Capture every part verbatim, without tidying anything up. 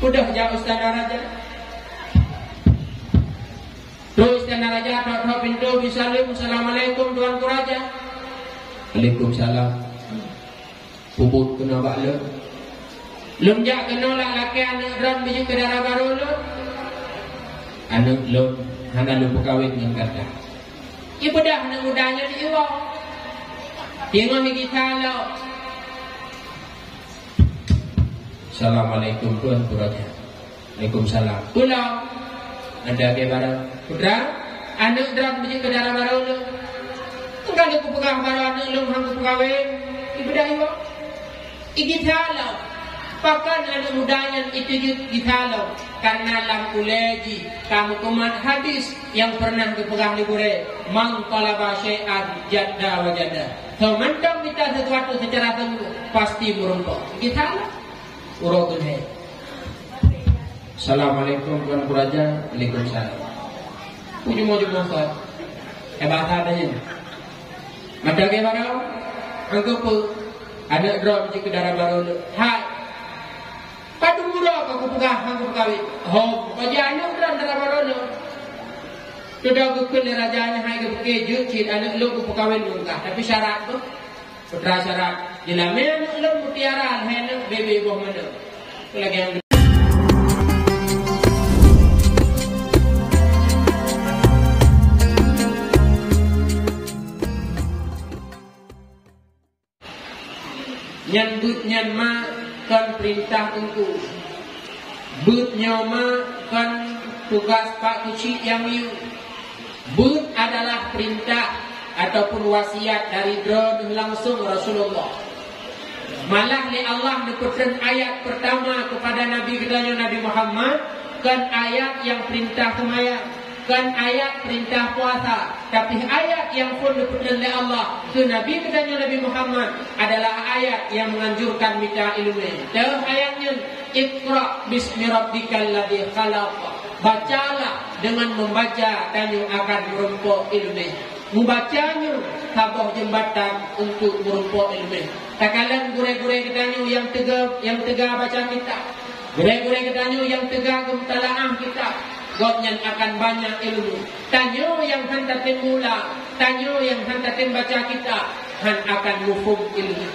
Udah jak Istana Raja. Trok Istana Raja, tok-tok pintoe, bri saleuem, "Assalamualaikum, Tuanku Raja." "Waalaikumsalam." Peubuet keunoe bak lôn. "Lôn jak keunoe lak lakée aneuëk droe beujeuet keu dara barô lôn." "Aneuëk lôn hana lôn peukawen ngon gata." Ipeudah aneuëk muda nyan di iwoe. Teungoh gisa lom. "Assalamualaikum, Tuanku Raja." "Waalaikumsalam." "Peue lom?" "Ada lagée barô." "Putra, aneuëk droe beujeuet keu dara barô lôn." "Engka lôn kupeugah barô aneuëk lôn han kupeukawen." Ipeudah iwoe. Igisa lom. Pakon aneuëk muda nyan iteujeuet gisa lom? Karena lam ulée jih ka meukumat hadis nyang peureunah geupeugah lé gurée, "Man thalaba syai'an jadda wajada." Soe mantong mita sesuatu secara sungguh, pasti meurumpok. Gisa lom. Uroe keuhai. "Assalamualaikum, Tuanku Raja." "Waalaikumsalam." Pujumo-jumo sot. Eh, bahasa ada nyan. "Mata ke barô, anggô peue?" "Aneuëk droe beujeuet keu dara barô lôn." "Hai. Padum uroe ka kupeugah han kupeukawen?" "Hom, ka jeuet aneuëk droe dara barô lôn." Sudah geukheun lé raja nyan, "Hai, geupeugah jeuet cit aneuëk lôn kupeukawen lôn kah, tapi syarat beuh." "Peue syarat?" "Jeulamé aneuëk lôn mutiara, lhée aneuëk bebe boh manok." Lagée nyang Nyan beuet nyan ma kon peurintah teungku. Beuet nyoe ma kon tugaih pak keuchik nyang miyueb. Beuet adalah peurintah ataupun wasiat dari Droeneueh langsong Rasulullah. Malah lé Allah neupeutreun ayat peurtama keupada Nabi geutanyoe Nabi Muhammad, kon ayat nyang peurintah seumayang, kon ayat peurintah puasa, tapi ayat nyang phon neupeutreun lé Allah keu Nabi geutanyoe Nabi Muhammad adalah ayat nyang menganjurkan mita ileumé. Teuh ayat nyan, "Iqra bismi rabbikal ladzi khalaq." Bacalah, dengan membaca tanyoe akan meurumpok ileumé. Mubaca nyoe saboh jeumbatan untuk meurumpok ileumé. Takalon gurée-gurée geutanyoe nyang teuga, nyang teuga baca kitab. Gurée-gurée geutanyoe nyang teuga geumutalaah kitab, gobnyan akan banyak ilmu. Tanyoe nyang han tatem mula, tanyoe nyang han tatem baca kitab, han akan muphom ilmu.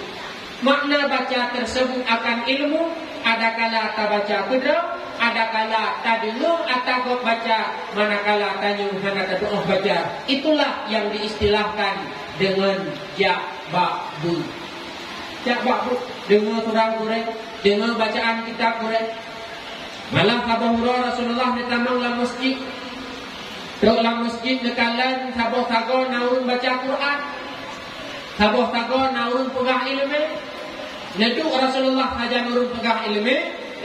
Makna baca tersebut akan ilmu, adakala tabaca keudroe, adakala tadeungoe ata gob baca, manakala tanyoe hana tatu'oh baca. Itulah yang diistilahkan dengan jak bak beuet. Jak bak beuet, deungoe surah gurée, deungoe bacaan kitab gurée. Malah saboh uroe Rasulullah neutamong lam masjid. Trok lam masjid neukalon saboh sagoe na ureuëng baca Quran. Saboh sagoe na ureuëng peugah ileumé. Neuduek Rasulullah sajan ureuëng peugah ileumé,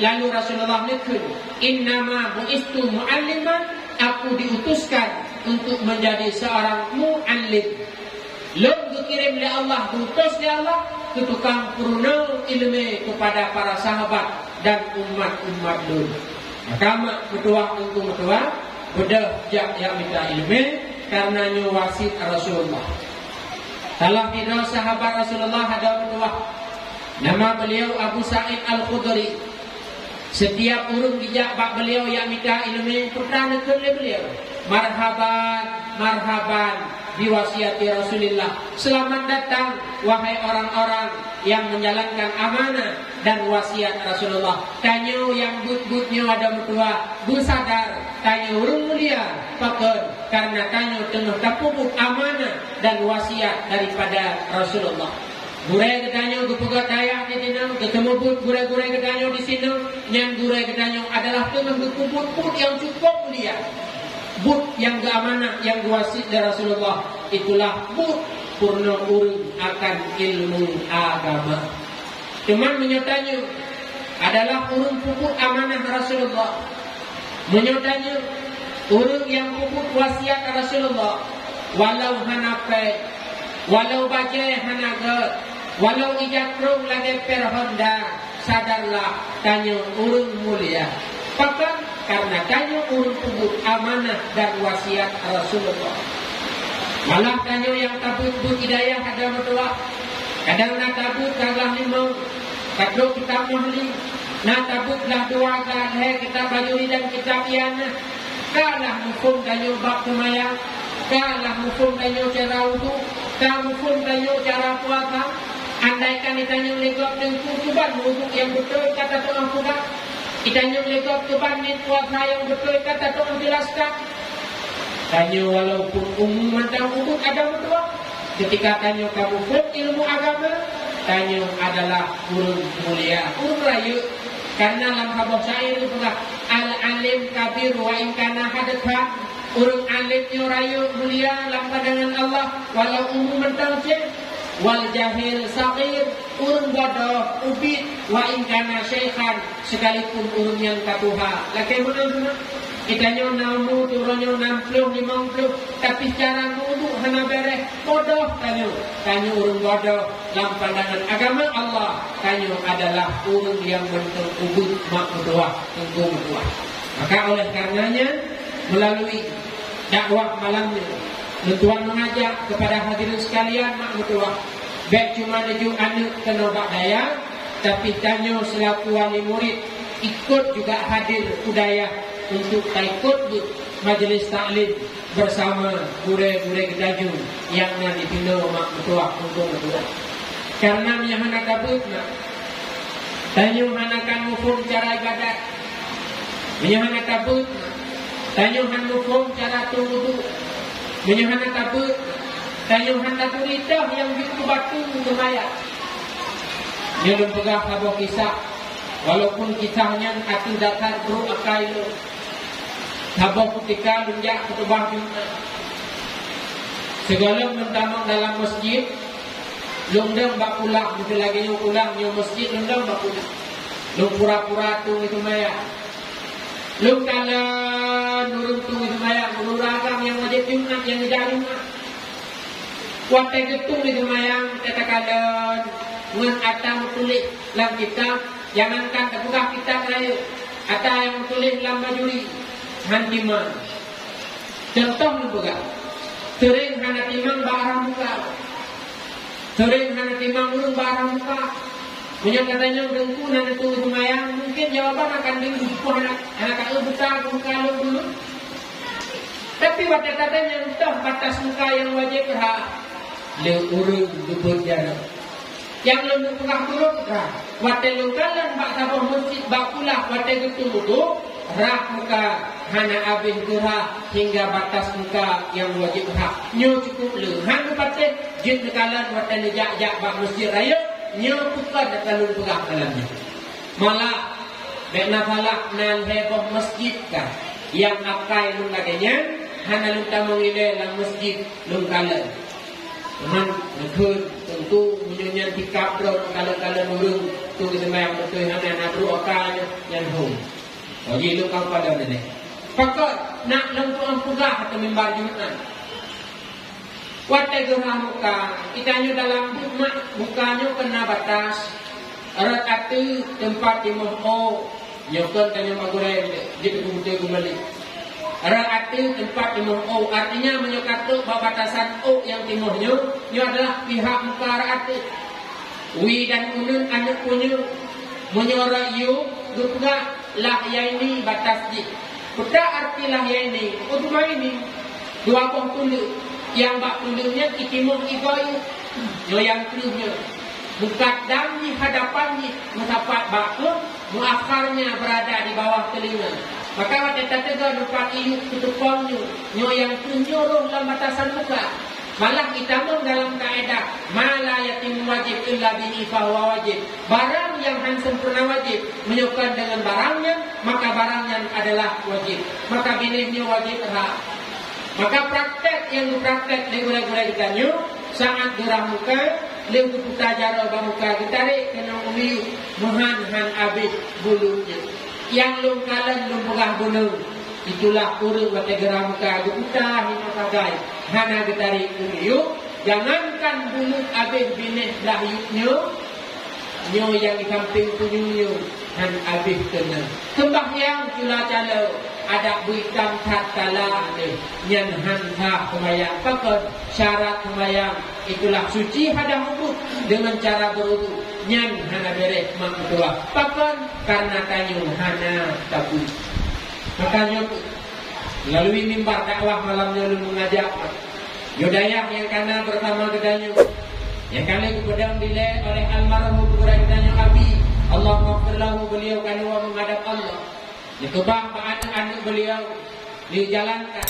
lalu Rasulullah neukheun, "Innama bu'istu mu'alliman, aku diutuskan untuk menjadi seorang mu'allim." Lôn geukirém lé Allah, geuutus lé Allah keu tukang peurunoe ileumé keupada para sahabat dan umat-umat lôn. Maka mak meutuwah teungku meutuwah, beudôh jak, jak mita ileumé, kareuna nyoe wasiet Rasulullah. Salah sidroe sahabat Rasulullah ada meutuwah, nama beliau Abu Sa'id Al-Khudri. Setiap ureuëng jijak bak beliau jak mita ileumé, peue neuteuk lé beliau, "Marhaban, marhaban, biwasiati Rasulillah. Selamat datang, wahai orang-orang yang menjalankan amanah dan wasiat Rasulullah." Tanyoe nyang beuet-beuet nyoe ada meutuwah, beusadar, tanyoe ureuëng mulia, pakon, kareuna tanyoe teungoh tapeubuet amanah dan wasiat daripada Rasulullah. Gurée geutanyoe geupeugét dayah di sinoe, geuteumeubeuet gurée-gurée geutanyoe di sinoe, nyan gurée geutanyoe adalah teungoh geupeubuet buet nyang cukôp mulia. Buet nyang geuamanah nyang geuwasiet lé Rasulullah, itulah buet peurunoe ureuëng akan ilmu agama. Teuma meunyoe tanyoe adalah ureuëng peubuet amanah Rasulullah. Meunyoe tanyoe ureuëng nyang peubuet wasiat Rasulullah, walau hana péng, walau bajée hana gét, walau ija krông lagée per Honda, sadarlah tanyoe ureuëng mulia. Pakon? Kareuna tanyoe ureuëng peubuet amanah dan wasiat Rasulullah. Malah tanyoe nyang tabeuet-beuet hidayah ada meutuwah. Kadang na tabeuet ka glah limong, ka trok teutamah li. Na tabeuet lah dua ka lhée kitab Bajuri dan kitab Ianah. Ka lah muphom tanyoe bab seumayang, ka lah muphom tanyoe cara wudhu, ka muphom tanyoe cara puasa. Andaikan geutanyoe lé gob teungku kiban wudhu nyang beutôi ka tatu'oh peugah, geutanyoe lé gob kiban niet puasa nyang beutôi ka tatu'oh jelaskan, tanyoe walaupun umu mantong ubit agama tuha, keutika tanyoe ka muphom ilmu agama, tanyoe adalah ureuëng mulia, ureuëng rayeuk. Karena lam saboh syair geupeugah, "Al-alim kabir wa in kana hadatha." Ureuëng alim nyoe rayeuk mulia lam pandangan Allah, walau umu mantong cit. "Wal jahil saghir," ureuëng bodoh ubit, "wa in kana syaikhan," sekalipun ureuëng nyang ka tuha. Lakée meunan teuma. Geutanyoe na umu uroe nyoe nam ploh, limong ploh, tapi cara meuudu hana béréh, bodoh tanyoe. Tanyoe ureuëng bodoh lam pandangan agama Allah. Tanyoe adalah ureuëng nyang mantong ubit mak meutuwah, teungku meutuwah. Maka oleh karenanya, melalui dakwah malam nyoe, lôn tuan mengajak kepada hadirin sekalian mak meutuwah, bék cuma neujok aneuëk keunoe bak dayah, tapi tanyoe selaku wali murid ikot juga hadir u dayah untuk taikot beuet majelis taklim bersama gurée-gurée geutanyoe nyang na di sinoe mak meutuwah, teungku meutuwah. Karena meunyoe hana tabeuet na, tanyoe hana akan muphom cara ibadat. Meunyoe hana tabeuet na, tanyoe hana muphom cara tueng udue. Meunyoe hana tabeuet na, tanyoe hana taturi toh nyang jeuet keu batu seumayang. Nyoe lôn peugah saboh kisah, walaupun kisah nyan ateueh dasar brok akai lôn. Saboh keutika lôn jak khutubah Jumat. Sigohlom lôn tamong dalam masjid, lôn dong bak pulang, meusti lagée nyoe pulang, nyoe masjid lôn dong bak pulang. Lôn pura-pura tueng seumayang. Lôn kalon ureuëng tueng seumayang, ureuëng agam nyang wajéb Jumat, nyang neujak Jumat. Watée geutueng seumayang, takalon ngon ata meutuléh lam kitab, jangankan tapeugah kitab rayeuk, ata nyang meutuléh lam Bajuri, han timang. Cuntoh lôn peugah, seuréng hana timang bak rhah muka. Seuréng hana timang ureuëng bak rhah muka. Meunyoe gata nyoe teungku na neutueng seumayang, mungken jawaban akan deungoe, "Peue hana, hana ka eu buta keu muka lôn dulu?" Tapi watée gata nyoe toh batas muka nyang wajéb rhah, lé ureuëng geubeuet jaroe. Nyang lôn peugah turot rhah, watée lôn kalon bak saboh meuseujid bak pulah watée geutueng udue, rhah muka hana abéh geurhah hingga batas muka nyang wajéb rhah. Nyoe cukup le, han geupatéh jeuet neukalon watée neujak-jak bak meuseujid rayeuk, nyoe bukon nyang ka lôn peugah malam nyoe. Malah, bék na salah, na lhée boh meuseujid ka nyang akai lôn lagée nyan, hana lôn tamong ilée lam meuseujid lôn kalon. Teuma neukheun, teungku, meunyoe nyan sikap droe kalon-kalon ureuëng, tu geuseumayang beutôi hana na brok akai nyan, nyan hom. Oh, jih lôn ka padam nyoe. Pakon nak lôn tuan peugah ateueh mimbar Jumat? Watée geurhah muka, geutanyoe dalam beuet mak muka nyoe keu na batas. Rot ateueh teumpat timoh ôk, nyoe kon tanyoe bak gurée jeuet keu beutôi keumbali. Rot ateueh teumpat timoh ôk, artinya meunyoe ka trok bak batasan ôk nyang timoh nyoe, nyoe adalah pihak muka rot ateueh. Wie dan uneuen aneuëk punyueng, meunyoe rot yub geupeugah lahyaini batas jih. Peue arti lahyaini? Udhumaini, dua boh tuleueng, nyang bak tuleueng nyan itimoh igoe. Nyoe nyang kreueh nyoe. Mukaddam jih, hadapan jih, meusapat bak keuh, muakharnya berada di bawah telinga. Maka watée tateugoe teumpat iyub keuteupong nyoe, nyoe nyang kreueh nyoe rhoh lam batasan muka. Malah itamong dalam kaedah, "Ma la yatimmu wajib illa bihi fahuwa wajib." Barang nyang han sempurna wajib, meunyoe kon deungon barang nyan, maka barang nyan adalah wajib. Maka binéh nyoe wajib rhah. Maka praktek nyang geupraktek lé gurée-gurée geutanyoe, saát geurhah muka, lheueh geuputa jaroe bak muka, geutarek keunoe u miyueb, meuhan han abéh buleuen nyan. Nyang lôn kalon lôn peugah bunoe, itulah ureuëng watée geurhah muka geuputa hinoe sagai, hana geutarek u miyueb, jangankan buleuen abéh binéh blah yueb nyoe, nyoe nyang di sampéng punyueng nyoe han abéh keunan. Seumbahyang cula caloe, adak beuitam that talah nyoe, nyan han sah seumbahyang. Pakon? Syarat seumbahyang itulah suci hadah udhu deungon cara berudu. Nyan hana bèrèh mak meutuwah. Pakon? Kareuna tanyoe hana tabeuet. Maka nyoe, meulalu mimbar dakwah malam nyoe lôn meungajak, nyoe dayah nyang kana bersama geutanyoe, nyang kana geupeudong dilèe oleh almarhum gurèe geutanyoe Abi, Allahummaghfir lahu, beuliau kana meuhadab Allah. Dikeubah bak aneuk-aneuk beuliau, dijalankan,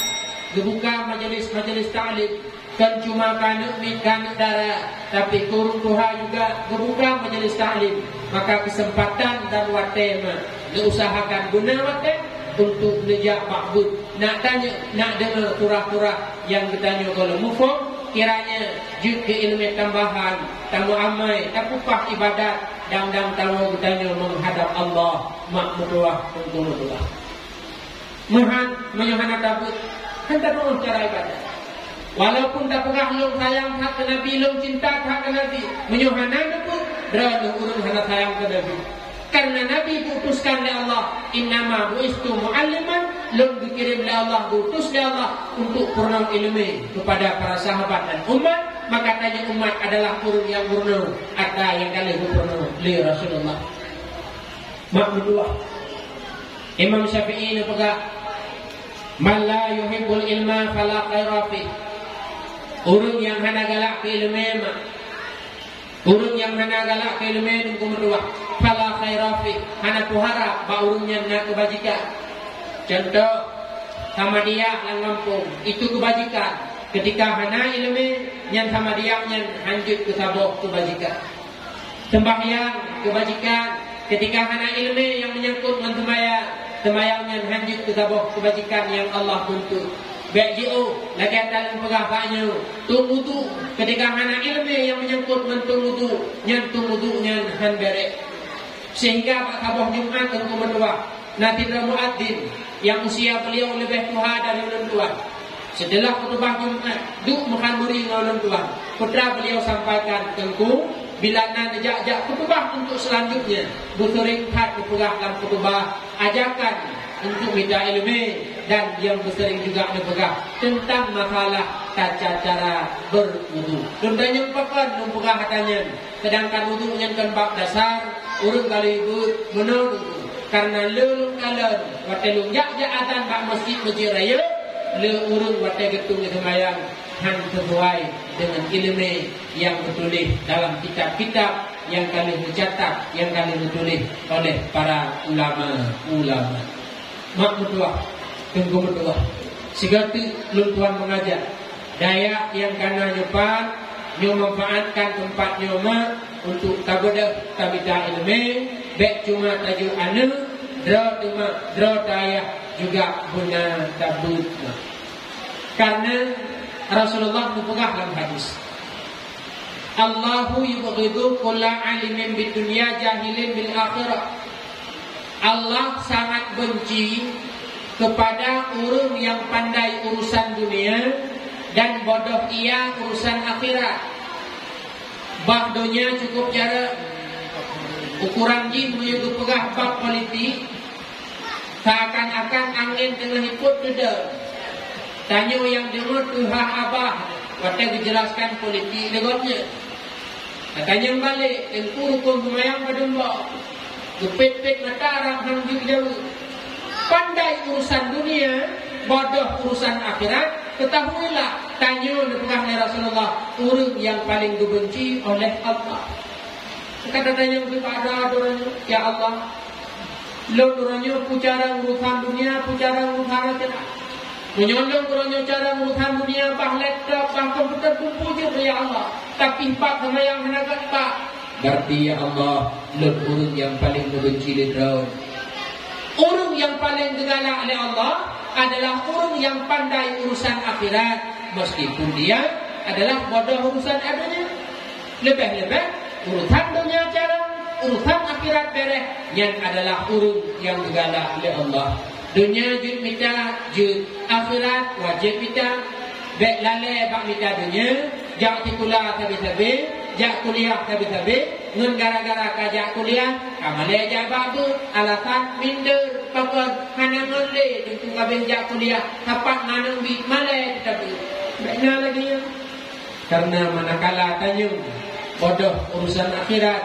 geubuka majelis-majelis taklim, kon cuma keu aneuk miet, keu aneuk dara, tapi keu ureueng tuha juga geubuka majelis taklim. Maka keuseumpatan dan watèe meuh, neuusahakan beuna watèe untuk neujak bak beuet, nak tanyoe, nak deungö surah-surah nyang geutanyoe gohlom muphom, kiranya jeuet keu ileumèe tambahan, tameuamai, tapeupaih ibadat, dan, dan tawoe geutanyoe meuhadab Allah, mak meutuwah, teungku meutuwah. Meuhan, meunyoe hana tabeuet, han tapeugah cara ibadat. Walaupun tapeugah lôn sayang that keu Nabi, lôn cinta that keu Nabi, meunyoe hana neubeuet, droeneuh ureueng hana sayang keu Nabi. Karena Nabi diutuskan lé Allah, "Innama bu'istu mu'alliman," lôn geukirém lé Allah, geuutus lé Allah untuk peurunoe ileumèe kepada para sahabat dan umat, maka tanyoe umat adalah ureueng nyang peurunoe ata nyang ka lheueh geupeurunoe lé Rasulullah. Mak meutuwah. Imam Syafi'i neupeugah, "Man la yuhibbul ilma fala khaira fih." Ureueng nyang hana galak keu ileumèe, mak, ureueng nyang hana galak keu ileumèe, teungku meutuwah, fala khaira fih, hana peuharab bak ureueng nyan na keubajikan. Contoh, samadiyah lam gampông, itu keubajikan. Keutika hana ileumèe, nyan samadiyah nyan han jeuet keu saboh keubajikan. Seumbahyang keubajikan, keutika hana ileumèe nyang meunyangkot ngon seumbahyang, seumbahyang nyan han jeuet keu saboh keubajikan nyang Allah tuntut. Bèk jiôh, lagèe nyang lôn peugah bak nyoe, tueng wudhu, keutika hana ileumèe nyang meunyangkot ngon tueng wudhu, nyan tueng wudhu nyan han bèrèh. Sehingga bak saboh Jumat, teungku meutuwah, na sidroe muadzin nyang usia beliau leubeh tuha dari ulôn tuan. Seuteulah khutubah Jumat, duek meuhan muri ngon ulôn tuan. Peue beliau sampaikan, "Teungku, bila na neujak-jak khutubah untuk selanjutnya, beuseuring that neupeugah lam khutubah ajakan untuk mita ileumèe, dan nyang beuseuring juga neupeugah teuntang masalah tata cara berwudu." Lôn tanyong pakon lôn peugah hata nyan. Seudangkan wudhu nyan kon bab dasar, ureueng ka lheueh beuet meunoe teungku. Kareuna le lôn kalon, watèe lôn jak-jak azan bak meuseujid Meuseujid Rayeuk, le ureueng watèe geutueng seumayang han sisuai deungon ileumèe nyang geutuléh dalam kitab-kitab nyang ka lheueh geucatat, nyang ka lheueh geutuléh oleh para ulama-ulama. Mak meutuwah, teungku meutuwah, sigoe teuk lôn tuan meungajak, dayah nyang kana nyoe pat, nyoe manfaatkan teumpat nyoe mak untuk tabeudôh tamita ileumèe, bèk cuma tajeuet aneuk, droe teuma, droe tayah juga beuna tabeuet mak. Karena Rasulullah neupeugah lam hadis, "Allahu yubghidu kulla alimin bid dunya jahilin bil akhirah." Allah sangat benci kepada ureueng nyang pandai urusan dunia dan bodoh ia urusan akhirat. Bah donya cukup jareueng. Ukuran jih meunyoe geupeugah bab politik, seakan-akan angén teungoh ikot keudeh. Tanyoe nyang deungoe tuha abah watèe geujelaskan politik lé gobnyan. Ka tanyong balek, teungku rukon seumayang padum boh. Geupet-pet mata rab han jeuet jaweueb. Pandai urusan dunia, bodoh urusan akhirat, ketahuilah, tanyoe neupeugah lé Rasulullah, ureueng nyang paleng geubenci oleh Allah. Ka tatanyong keupada droeneuh, "Ya Allah, lôn uroe nyoe peue cara urusan dunia, peue cara urusan akhirat?" Meunyoe lôn uroe nyoe cara urusan dunia, bah laptop, bah komputer, kumpul jeuet, ya Allah. Tapi bak seumayang hana geutak. Berarti, ya Allah, lôn ureueng nyang paleng neubenci lé Droe. Ureueng nyang paleng geugalak lé Allah adalah ureueng nyang pandai urusan akhirat, meskipun dia adalah bodoh urusan donya. Leubeh-leubeh, urusan donya carông, urusan akhirat bèrèh, nyan adalah ureueng nyang geugalak lé Allah. Donya jeuet mita, jeuet, akhirat wajéb mita. Bèk lalè bak mita donya, jak sikula sabé-sabé, jak kuliah sabé-sabé, ngon gara-gara ka jak kuliah, ka malèe jak bak beuet, alasan minder, pakon, hana ngon lé, teungku ka abéh jak kuliah, sapat manok bit, malèe teutabeut. Bèk na lagèe nyan. Karena manakala tanyoe bodoh urusan akhirat,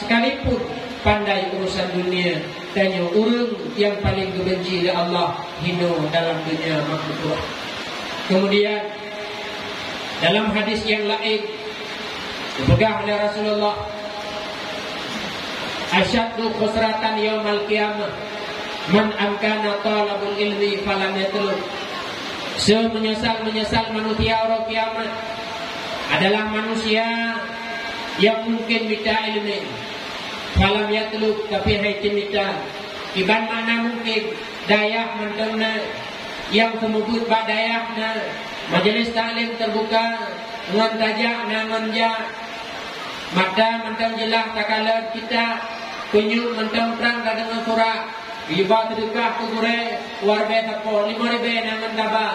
Sekalipun pandai urusan dunia, tanyoe ureuëng nyang paleng geubenci lé Allah hino dalam dunia makhluk. Kemudian, dalam hadis nyang laén, geupeugah lé Rasulullah, "Asyaddu khusratan yaumal qiyamah man amkana talabul ilmi falam yatlub." Seumeunyeusal-meunyeusal manusia uroe kiamat adalah manusia nyang mungken mita iéleumé, falam yatlub, tapi han teuh mita. Iban makna mungken, dayah mantong na, nyang seumeubeuet bak dayah na, majelis taklim teubuka, ngon tajak na ngon jak, mata mantong jeulaih takalon kitab, punyueng mantong trang tadeungoe surat, iba seudeukah keu gurée, warbe sapo, limong ribée na ngon taba.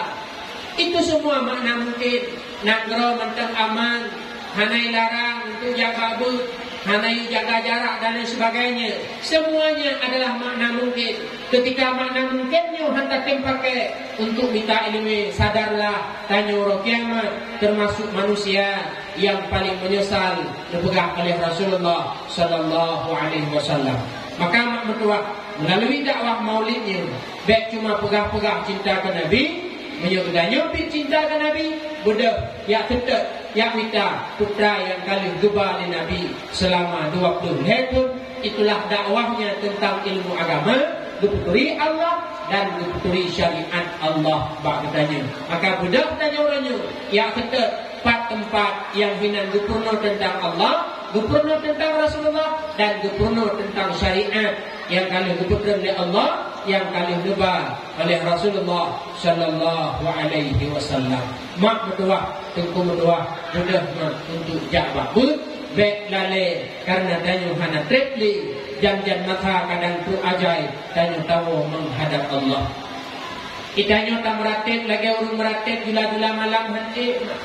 Itu semua makna mungkin. Nanggroe mantong aman, hana ilarang untuk jak bak beuet, hana ijaga jarak dan lain sebagainya. Semuanya adalah makna mungkin. Ketika makna mungkin nyoe hana tem pakai untuk mita iéleumé, sadarlah, tanyoe uroe kiamat termasuk manusia yang paling menyesal, dipeugah oleh Rasulullah sallallahu alaihi wasallam. Maka mak meutuah, melalui dakwah maulid nyoe, bék cuma peugah-peugah cinta keu Nabi, meunyoe geutanyoe pih cinta keu Nabi, beudôh, jak seutôt, jak mita peue nyang ka lheueh geuba lé Nabi selama dua puluh lhée thon. Itulah dakwahnya tentang ilmu agama, geupeuturi Allah dan geupeuturi syariat Allah bak geutanyoe. Maka beudôh tanyoe uroe nyoe, jak seutôt, pat teumpat nyang hinan geupeurunoe teuntang Allah, geupeurunoe teuntang Rasulullah, dan geupeurunoe teuntang syariat nyang ka lheueh geupeutrön lé Allah, nyang ka lheueh neuba oleh Rasulullah sallallahu alaihi wasallam. Mak meutuwah, teungku meutuwah, beudôh mak untuk jak bak beuet, bék lalée kareuna tanyoe hana treb lé, jan-jan masa kadang trok ajai tanyoe tawoe meuhadab Allah. Geutanyoe tameuratéb lagée ureuëng meuratéb jula-jula malam han ék, mak.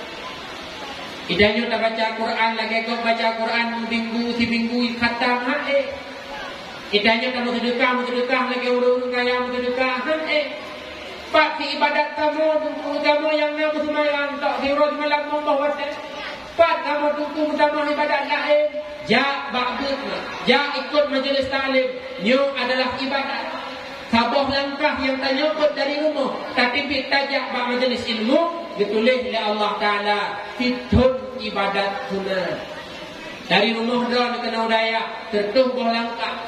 Geutanyoe tabaca Quran lagée gob baca Quran minggu, siminggu khatam han ék. Geutanyoe tameuseudeukah, meuseudeukah lagée ureuëng-ureuëng kaya meuseudeukah han ék. Pat keu ibadat kamoe, teungku kamoe nyang na beuseumayang tok siuroe simalam meuboh watée? Pat kamoe teungku meutamah ibadat laén? Jak bak beuet, mak. Jak ikot majelis taklim. Nyoe adalah ibadat. Saboh langkah nyang tanyoe peuet dari rumoh, tateubiet tajak bak majelis ilmu, geutuléh lé Allah Taala sithon ibadat sunat. Dari rumoh droe keunoe dayah, sireutoh boh langkah,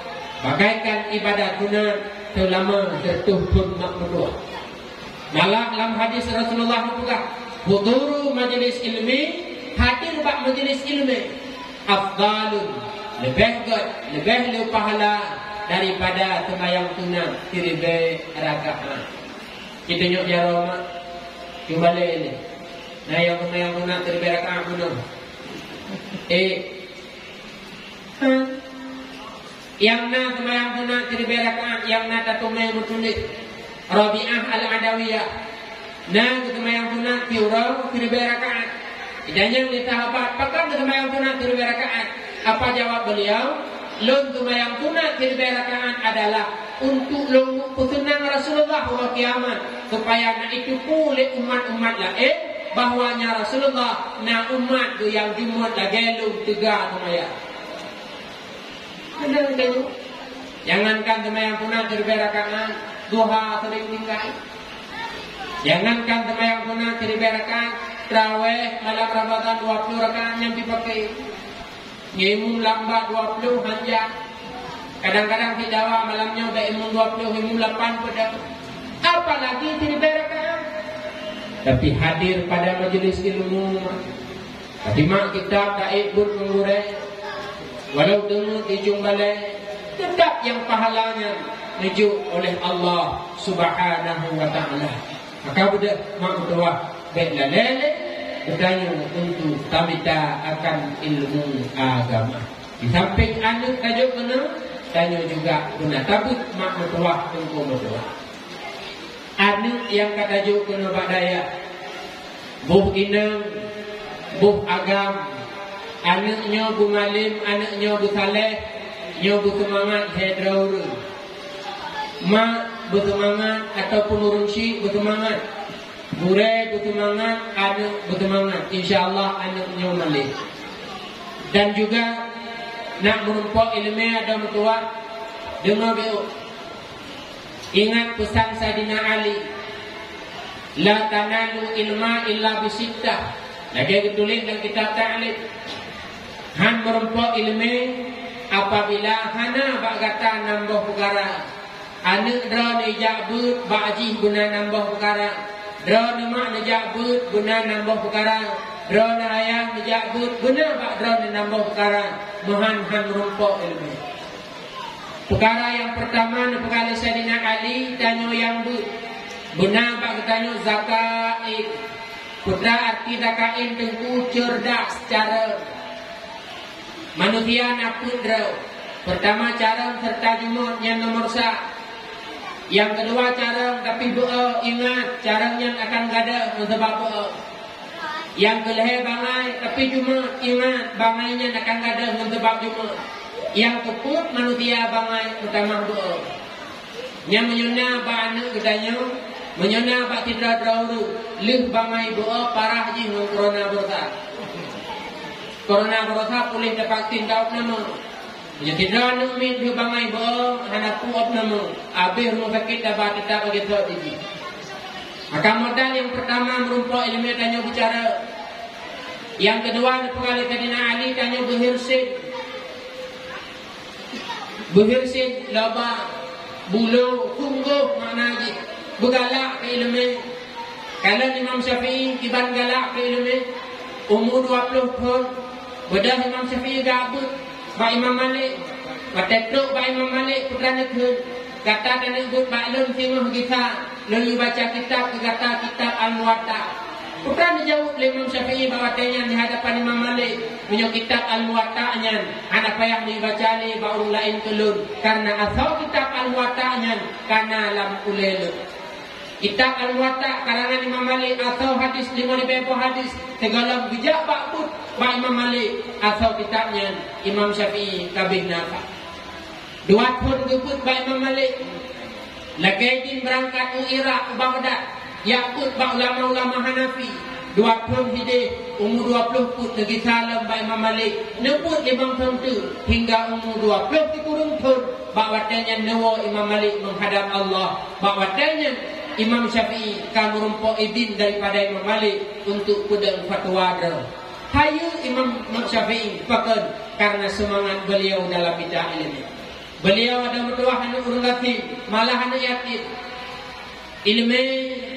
bagaikan ibadat sunat seulama sireutoh thon mak meutuwah. Malah lam hadis Rasulullah geupeugah, "Huduru majlis ilmi, hadir bak majlis ilmi, afdalun, leubeh gét, leubeh le pahala daripada seumayang sunat siribée rakaat." Geutanyoe jaroe mak, cuba lé nyoe. Na nyang seumayang sunat siribée rakaat bunoe? Eh, Nyang na seumayang sunat siribée rakaat, nyang na tateumé meutuléh. Rabi'ah Al-Adawiyah na geuseumayang sunat siuroe siribée rakaat. Ditanyong lé sahabat, "Pakon geuseumayang sunat siribée rakaat?" Apa jawab beliau, "Lôn seumayang sunat siribée rakaat adalah untuk lôn peuseunang Rasulullah uroe kiamat, supaya na jiteupeue lé umat-umat laén bahwanya Rasulullah na umat geuh nyang jumôt lagée lôn teuga seumayang." Beuna tanyoe. Jangankan seumayang sunat siribée rakaat, duha sering tinggai. Jangankan seumayang sunat siribée rakaat, trawéh malam Ramadhan dua puluh rakaat nyang dipaké. Ngieng imum lambat dua puluh han jak. Kadang-kadang si dawa malam nyoe bék imum dua puluh, imum lapan peudeuh. Apalagi siribée rakaat. Tapi hadir pada majelis ilmu, Simak kitab taék buet ngon gurée, walau deungon ujong balée, teutap nyang pahala nyan neujok oleh Allah Subhanahu wa Ta'ala. Maka beudôh mak meutuwah, bék lalée lé geutanyoe untuk tamita akan ilmu agama. Di sampéng aneuëk tajok keunoe, tanyoe juga beuna tabeuet mak meutuwah, teungku meutuwah. Aneuëk nyang ka tajok keunoe bak dayah, boh inong, boh agam, aneuëk nyoe beumalem, aneuëk nyoe beusaléh, nyoe beuseumangat lhée droe ureuëng. Mak beuseumangat ataupun ureuëng syik beuseumangat, gurée beuseumangat, aneuëk beuseumangat. Insya Allah aneuëk nyoe malem. Dan juga Nak meurumpok iéleumé adoe meutuwah, deungoe beuh. Ingat peusan Saidina Ali, "La tanalu ilma illa bisittah." Lagée geutuléh lam kitab Ta'lim, "Han meurumpok iéleumé apabila hana bak gata nam boh peukara." Aneuk droeneuh jak beuet, bak jih beuna nam boh peukara. Droeneuh mak neujak beuet, beuna nam boh peukara. Droeneuh ayah neujak beuet, beuna bak droeneuh nam boh peukara. Meuhan han meurumpok iéleumé. Peukara nyang peurtama neupeugah lé Saidina Ali, tanyoe nyang beuet. Beuna bak geutanyoe zakat. Peue arti zakat teungku? Cerdas, carông. Manusia na peuet droe. Peurtama carông seureuta jumôt, nyan nomor sa. Nyang keudua carông tapi beuo, ingat, carông nyan akan gadôh ngon sabab beuo. Nyang keulhée bangai tapi jumôt, ingat, bangai nyan akan gadôh ngon sabab jumôt. Nyang keupeuet manusia bangai meutamah beuo. Nyan meunyoe na bak aneuk geutanyoe, meunyoe na bak sidroe-droe ureuëng, lheueh bangai beuo parah jih ngon corona baroesa. Corona baroesa puléh tapaksin taup nama. Meunyoe sidroe aneuk miet lheueh bangai beuo hana puop nama, abéh rumoh sakét taba teutap lagée trok di jih. Maka modal nyang peurtama meurumpok iéleumé tanyoe beucara. Nyang keudua neupeugah lé Saidina Ali tanyoe beuhirsin. Beuhirsin, loba, bulo, sunggoh makna jih, beugalak keu iéleumé. Kalon Imam Syafi'i kiban galak keu iéleumé, umu dua ploh thon, beudôh Imam Syafi'i geubeuet bak Imam Malik. Watée trok bak Imam Malik, peue neuh kheun, "Gata taneuk beuet bak lôn singoh gisa." Lôn baca kitab keu gata, kitab Al-Muwatta. Peue neujaweueb lé Imam Syafi'i bak watée nyan di hadapan Imam Malik, "Meunyoe kitab Al-Muwatta nyan hana payah neubaca lé bak ureuëng laén keu lôn, kareuna asoe kitab Al-Muwatta nyan kana lam ulée lôn." Kitab Al-Muwatta karangan Imam Malik, asoe hadis limong ribée boh hadis, sigohlom geujak bak buet bak Imam Malik, asoe kitab nyan Imam Syafi'i ka abéh na. Dua thon geubeuet bak Imam Malik. Lagée jih beurangkat u Irak, u Baghdad, jak beuet bak ulama-ulama Hanafi. Dua thon hideh, umu dua ploh peuet lagée salam bak Imam Malik. Neubeuet limong thon teuk, hingga umu dua ploh sikureueng thon. Bak watée nyan neuwoe Imam Malik meuhadab Allah. Bak watée nyan Imam Syafi'i ka meurumpok idin daripada Imam Malik untuk peudong fatwa droe. Hayeue Imam, Imam Syafi'i, pakon? Karena seumangat beuliau dalam bidang iéleumé. Beuliau adoe meutuwah aneuk ureuëng gasien, malah aneuk yatim. Iéleumé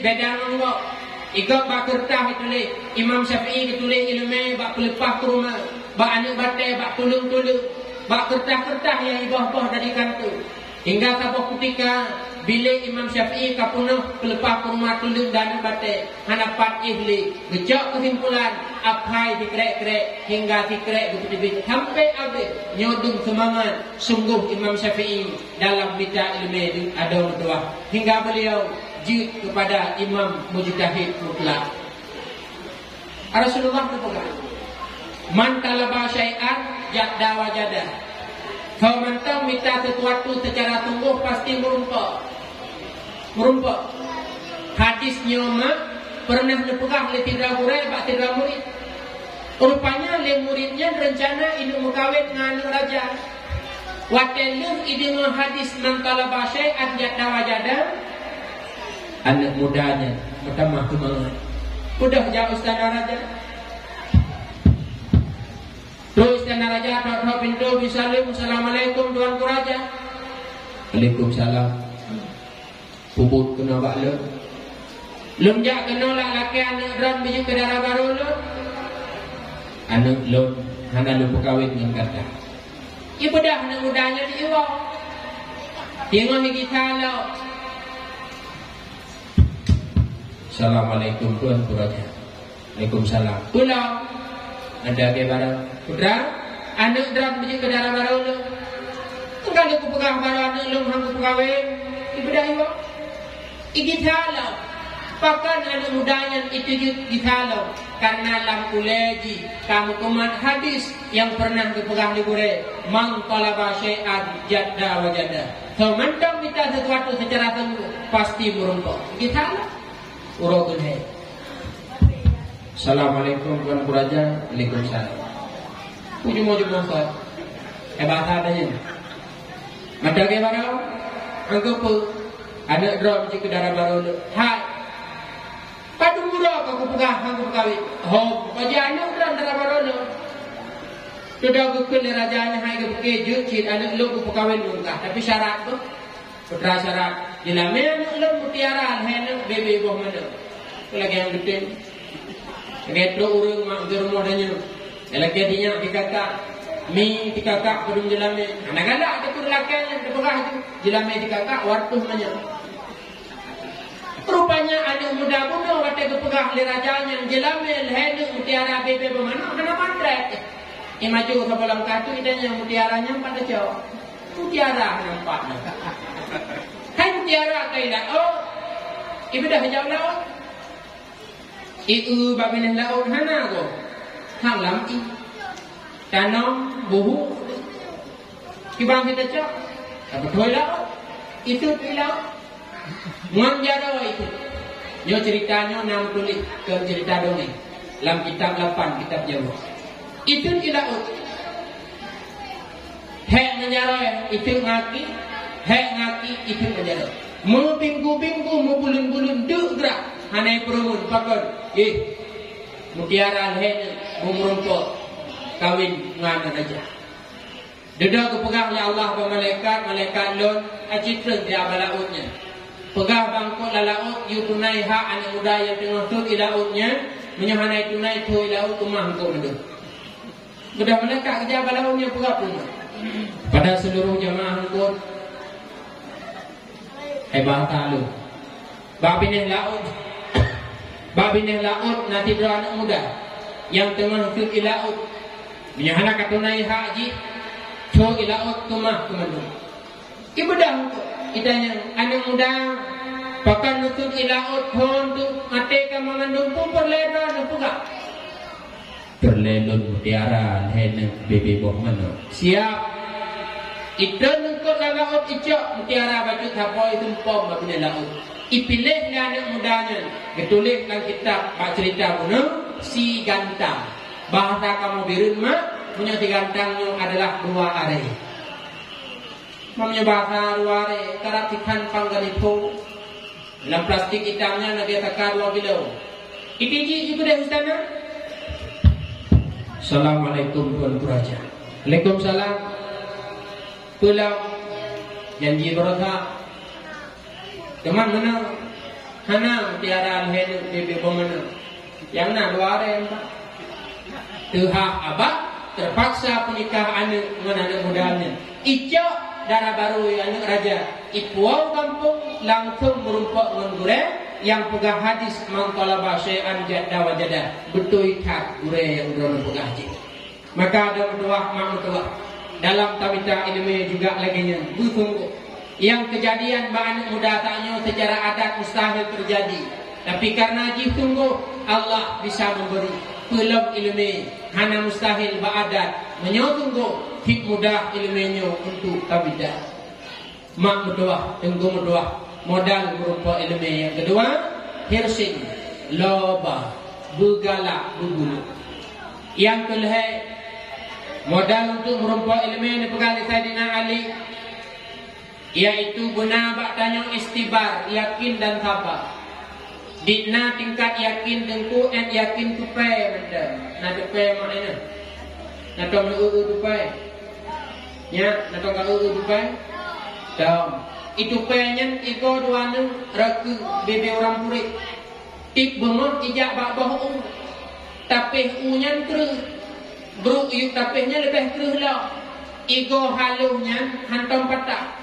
beda ngon gob. Igob bak keureutah ituléh, Imam Syafi'i geutuléh iéleumé bak peuleupah kurma, bak aneuk batée, bak tuleueng-tuleueng, bak keureutah-keureutah nyang iboh-boh dari kantô. Hingga saboh kutika, bilék Imam Syafi'i ka peunoh peuleupah kurma tuleueng dan aneuk batée, hana pat éh lé, geucok keusimpulan, aphai sikrek-krek, hingga sikrek geupeuteubiet sampoe abéh. Nyoe dum seumangat sunggoh Imam Syafi'i dalam mita iéleumé adoe meutuwah, hingga beuliau jeuet keupada imam mujtahid mutlak. Rasulullah geupeugah, "Man talaba syai'an jadda wajada." Soe mantong mita sisuatu seucara sunggoh pasti meurumpok. Meurumpok. Hadis nyoe mak peureunah neupeugah lé sidroe gurée bak sidroe murit. Rupanya lé murit nyan reuncana ineuk meukawen ngon aneuk raja. Watée lheueh ideungoe hadis "Man talaba syai'an jadda wajada", aneuk muda nyan meutamah seumangat. Peudong jak u istana raja. Trok istana raja, trok-trok pintoe, beusaleuem, "Assalamualaikum, Tuanku Raja." "Waalaikumsalam." "Peubuet keunoe bak lôn?" "Lôn jak keunoe lak lakée aneuk droen beujeuet keu dara barô lôn." "Aneuk lôn hana lôn peukawen ngon gata." Ipeugah aneuk muda nyan di iwoe. Teungoh gisa lom. "Assalamualaikum, Tuanku Raja." "Waalaikumsalam." "Peue lom?" "Ada lagée barô." "Putra, aneuk droen beujeuet keu dara barô lôn." "Ka lheueh kupeugah barô aneuk lôn han kupeukawen." Ipeugah iwoe. Igisa lom. Pakon aneuk muda nyan iteujeuet gisa lom? Kareuna lam ulée jih ka meukumat hadis nyang peureunah geupeugah lé gurée, "Man talaba syai'an jadda wajada." Soe mantong mita sisuatu seucara sunggoh, pasti meurumpok. Gisa lom. Uroe keuneuk. "Assalamualaikum, Tuanku Raja." "Waalaikumsalam." Ujong-ujong masa. Eh, bahasa tanya. Mata ke barang, angka pe, aneuk droe cit keu dara barô lôn. Hai. Padum uroe ka kupeugah hana kupeukawen. Ho, ka jeuet aneuk droe dara barô lôn. Sudah geukheun lé raja nyan hai geupiké jeuet cit aneuk lôn kupeukawen lôn kah. Tapi syarat tu, putra syarat. Jeulamé aneuk lôn mutiara lhèe neuk bebe boh manoe. Lagèe nyang geutem. Lagèe trok ureueng mak geurumoh tanyoe. Lagèe dinyak dikakak. Mi dikakak padum jeulamé. Hana galak teupeue lakèe nyan teupeugah tu. Jeulamé dikakak wartoh manyang. Rupanya aneuk muda bunoe watèe geupeugah lé raja nyan jeulamé lhèe neuk mutiara bebe boh manoe hana mandrek. Imaju saboh langkah tu itanya mutiara nyan pat tacok. Mutiara nampak nyan. Hai mutiara kai laôt. Ibeudôh jak laôt. Ié bak binéh laôt hana goh. Hang lam ié. Tanom buhu. Kiban kita cok. Tapi thoi laôt. Itu di laôt. Ngon jaroe itu. Nyoe cerita nyoe na meutuléh keu cerita dongeng lam kitab lapan kitab jaroe. Itu di laôt. Hék ngon jaroe itu ngaki, hék ngaki itu ngon jaroe. Meubinggu-binggu, meubulon-bulon deuk grah hana peurumun pakon. Eh, mutiara lhèe neuk beumeurumpok kawin ngon raja. Dudoe geupeugah lé Allah bak malaikat, "Malaikat lôn, aci treun di aba laôt nyan. Peugah bak eungkôt lam laôt yue tunai hak aneuk muda nyang teungoh sot i laôt nyan, meunyoe hana tunai thô i laôt teuma eungkôt mandum." Beudôh malaikat geujak aba laôt nyan peugah peue? Pada seluruh jamaah eungkôt, hebat talu. Bak binéh laôt, bak binéh laôt na sidroe aneuk muda nyang teungoh sot i laôt. Meunyoe hana ka tunai hak jih, thô i laôt teuma keu mandum. Ibeudôh itanyong aneuk muda, pakon neusot i laôt thon tu maté ka mangandum pue peureulèe droe neupeugah. Peureulèe lôn mutiara lhèe neuk bebe boh manoe. Siap. Itreun eungkôt lam laôt icok mutiara bacut sapoe sumpom bak binéh laôt. Ipiléh lé aneuk muda nyan geutuléh lam kitab bak cerita bunoe si gantang. Bahasa kamoe Bireuen mak, meunyoe si gantang nyoe adalah dua aré. Meunyoe bahasa dua aré, karab sikhan panggalipho. Lam plastik itam nyan lagèe taka dua kilo. Iti jih jipeudeh istana. Assalamualaikum Tuanku Raja. Waalaikumsalam. Peue lom janji baroesa. Teuma meunan hana mutiara lhèe neuk bebe boh manoe. Nyang na dua aré empat. Teuhah abah terpaksa peunikah aneuk ngon aneuk muda nyan. Icok dara barô aneuk raja, ipuwoe gampông langsông meurumpok ngon gurèe nyang peugah hadis man thalaba syai'an jadda wajada. Beutôi that gurèe nyang droeneuh peugah jih. Maka adoe meutuwah mak meutuwah, dalam tamita ileumèe juga lagèe nyan beusunggoh. Nyang keujadian bak aneuk muda tanyoe seucara adat mustahil teujadi, tapi kareuna jih sunggoh Allah bisa meubri. Peue lom ileumèe hana mustahil bak adat, meunyoe sunggoh cit mudah ileumèe nyoe untuk tamita. Mak meutuwah, teungku meutuwah, modal meurumpok ileumèe nyang keudua, hirsing, loba, beugalak, beubuluk. Nyang keulhèe, modal untuk meurumpok ileumèe neupeugah lé Saidina Ali, yaitu beuna bak tanyoe istibar, yakin dan saba. Di na tingkat yakin teungku, 'et yakin tupèe mantong. Na tupèe mak nyan. Na tom eu-eu tupèe. Nyan, na tom ka eu-eu tupèe? Tom. I tupèe nyan igoe dua neuk reukeue bebe urang puréh. Tiep beungoh ijak bak boh u. Tapéh u nyan kreueh. Brôk yub tapéh nyan leubeh kreueh lom. Igoe haloh nyan hantom patah.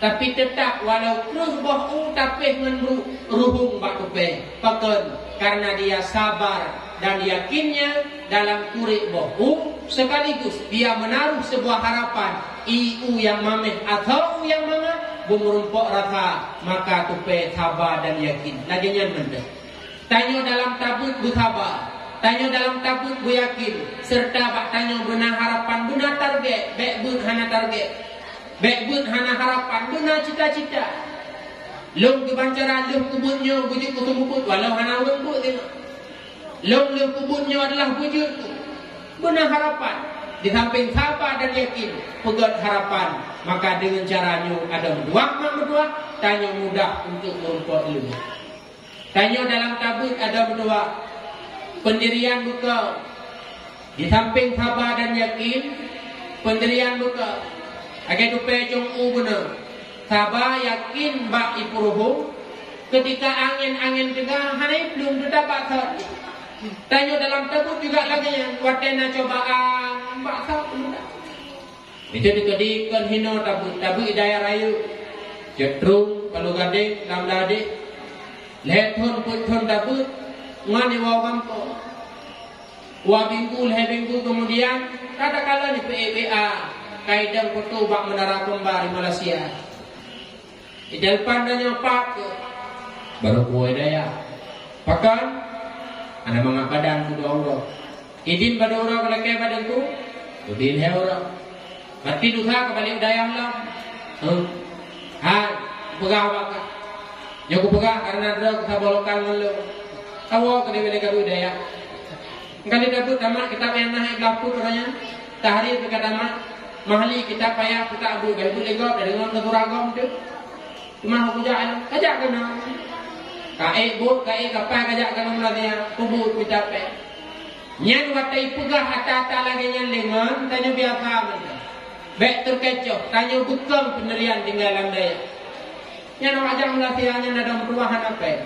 Tapi teutap walau kreueh boh u tapéh ngon ru-, ruhueng bak tupèe. Pakon? Karena dia sabar dan yakinnya dalam kurék boh u, sekaligus dia menaruh sebuah harapan, i u nyang mamèh atawa u nyang mangat beumeurumpok rasa, maka tupèe saba dan yakin. Lagèe nyan mantong. Tanyoe dalam tabeuet beusaba, tanyoe dalam tabeuet beuyakin, serta bak tanyoe beuna harapan, beuna target, bèk beuet hana target. Bèk beuet hana harapan, beuna cita-cita. Lôn kiban cara lheueh kubeuet nyoe beujeuet keu seumeubeuet, walau hana ureueng beuet teuh. Lôn lheueh kubeuet nyoe adalah beujeuet keu. Beuna harapan. Di samping saba dan yakin, peugét harapan, maka deungon cara nyoe adoe meutuah, mak meutuah, tanyoe mudah untuk meurumpok ilmu. Tanyoe dalam tabeuet adoe meutuah, peundirian beuko. Di samping saba dan yakin, peundirian beuko. Lagée tupée cong u beuna, saba yakin bak ipeuruhu, keutika angén-angén teuga hana iplueng teutab bak sot. Tanyoe dalam tabeuet juga lagée nyan, watée na cobaan, bak sot teutab. Itu dikeudi kon hino tabeuet, tabeuet dayah rayeuk. Ceutrong, Paloh Gadeng, Lam Ladeh. Lhée thon peuet thon tabeuet, ngon iwoe gampông. Dua minggu, lhée minggu keumudian, katakanlah di P E B A, kaidang foto bak Menara Kembar di Malaysia. Di depan tanyoe pat keuh, barô kuwoe dayah. Pakon? Hana mangat badan keu Allah. Idin bak uroe keu lakée bak teungku, udin lhée uroe. Berarti dusa ka balik dayah lom. Huh. Hai, peugah bak kah. Nyoe kupeugah karena droe saboh lokal ngon lôn. Tawoe keu lé-lé ka duek dayah. Ka lheueh tabeuet tamat kitab nyang na iblah peuet uroe nyan. Tahrir ka tamat. Mahli kitab payah peutak buet, bèk buet lé gob, dari ngon keudroe agam tu. Teuma kujak nyan, kajak keunoe. Ka ék buet, ka ék kapai kajak keunoe meuladia, peubuet mita péng. Nyan watèe ipeugah ata-ata lagèe nyan lé ngon, tanyoe biasa meunan. Bèk teukecoh, tanyoe beukong peundirian tinggai lam dayah. Nyan awak jak meuladia nyan ladôm tuha hana péng.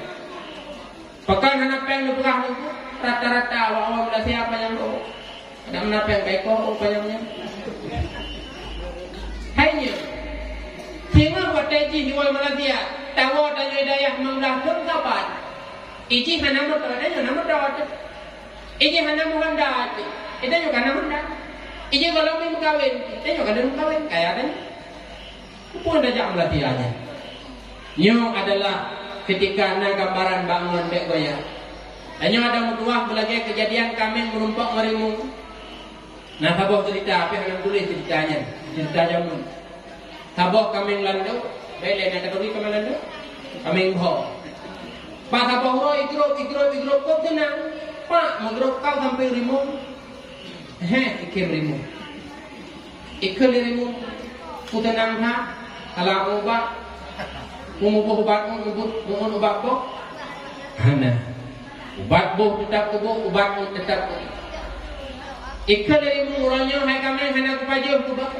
Pakon hana péng neupeugah lé, rata-rata awak-awak Malaysia panyang oh. Adak meunan péng baiko oh panyang nyan. Hai nyan. Singoh watèe jih di Malaysia, tawoe tanyoe dayah limong blah thôn saban. Ijih hana moto, tanyoe na moto. Ijih hana Honda, tanyoe ka na Honda. Ijih gohlom meukawen, tanyoe ka na meukawen, kaya tanyoe. Peue tajak meuladia nyan? Nyoe adalah keutika na gambaran bangon bèk goyang. Tanyoe adak meutuah beulagèe keujadian kaméng meurumpok ngon rimueng. Na saboh ceurita, tapi hana tuléh ceurita nyan. Ceurita jameun. Saboh kaméng landô, bèk lé na kateuri kaméng landô. Kaméng bho. Bak saboh uroe igrôp, igrôp, igrôp, kok teunang. Pak, meugrôp kau sampoe rimueng. Heh, ikheun rimueng. Ikheun lé rimueng. Kuteunang that, kala ubat. Kumuboh ubat, ubat, ubat boh. Hana. Ubat boh teutap kuboh, ubat teutap kuboh. Ikheun lé rimueng, uroe nyoe hai kaméng hana kupajoh kuboh.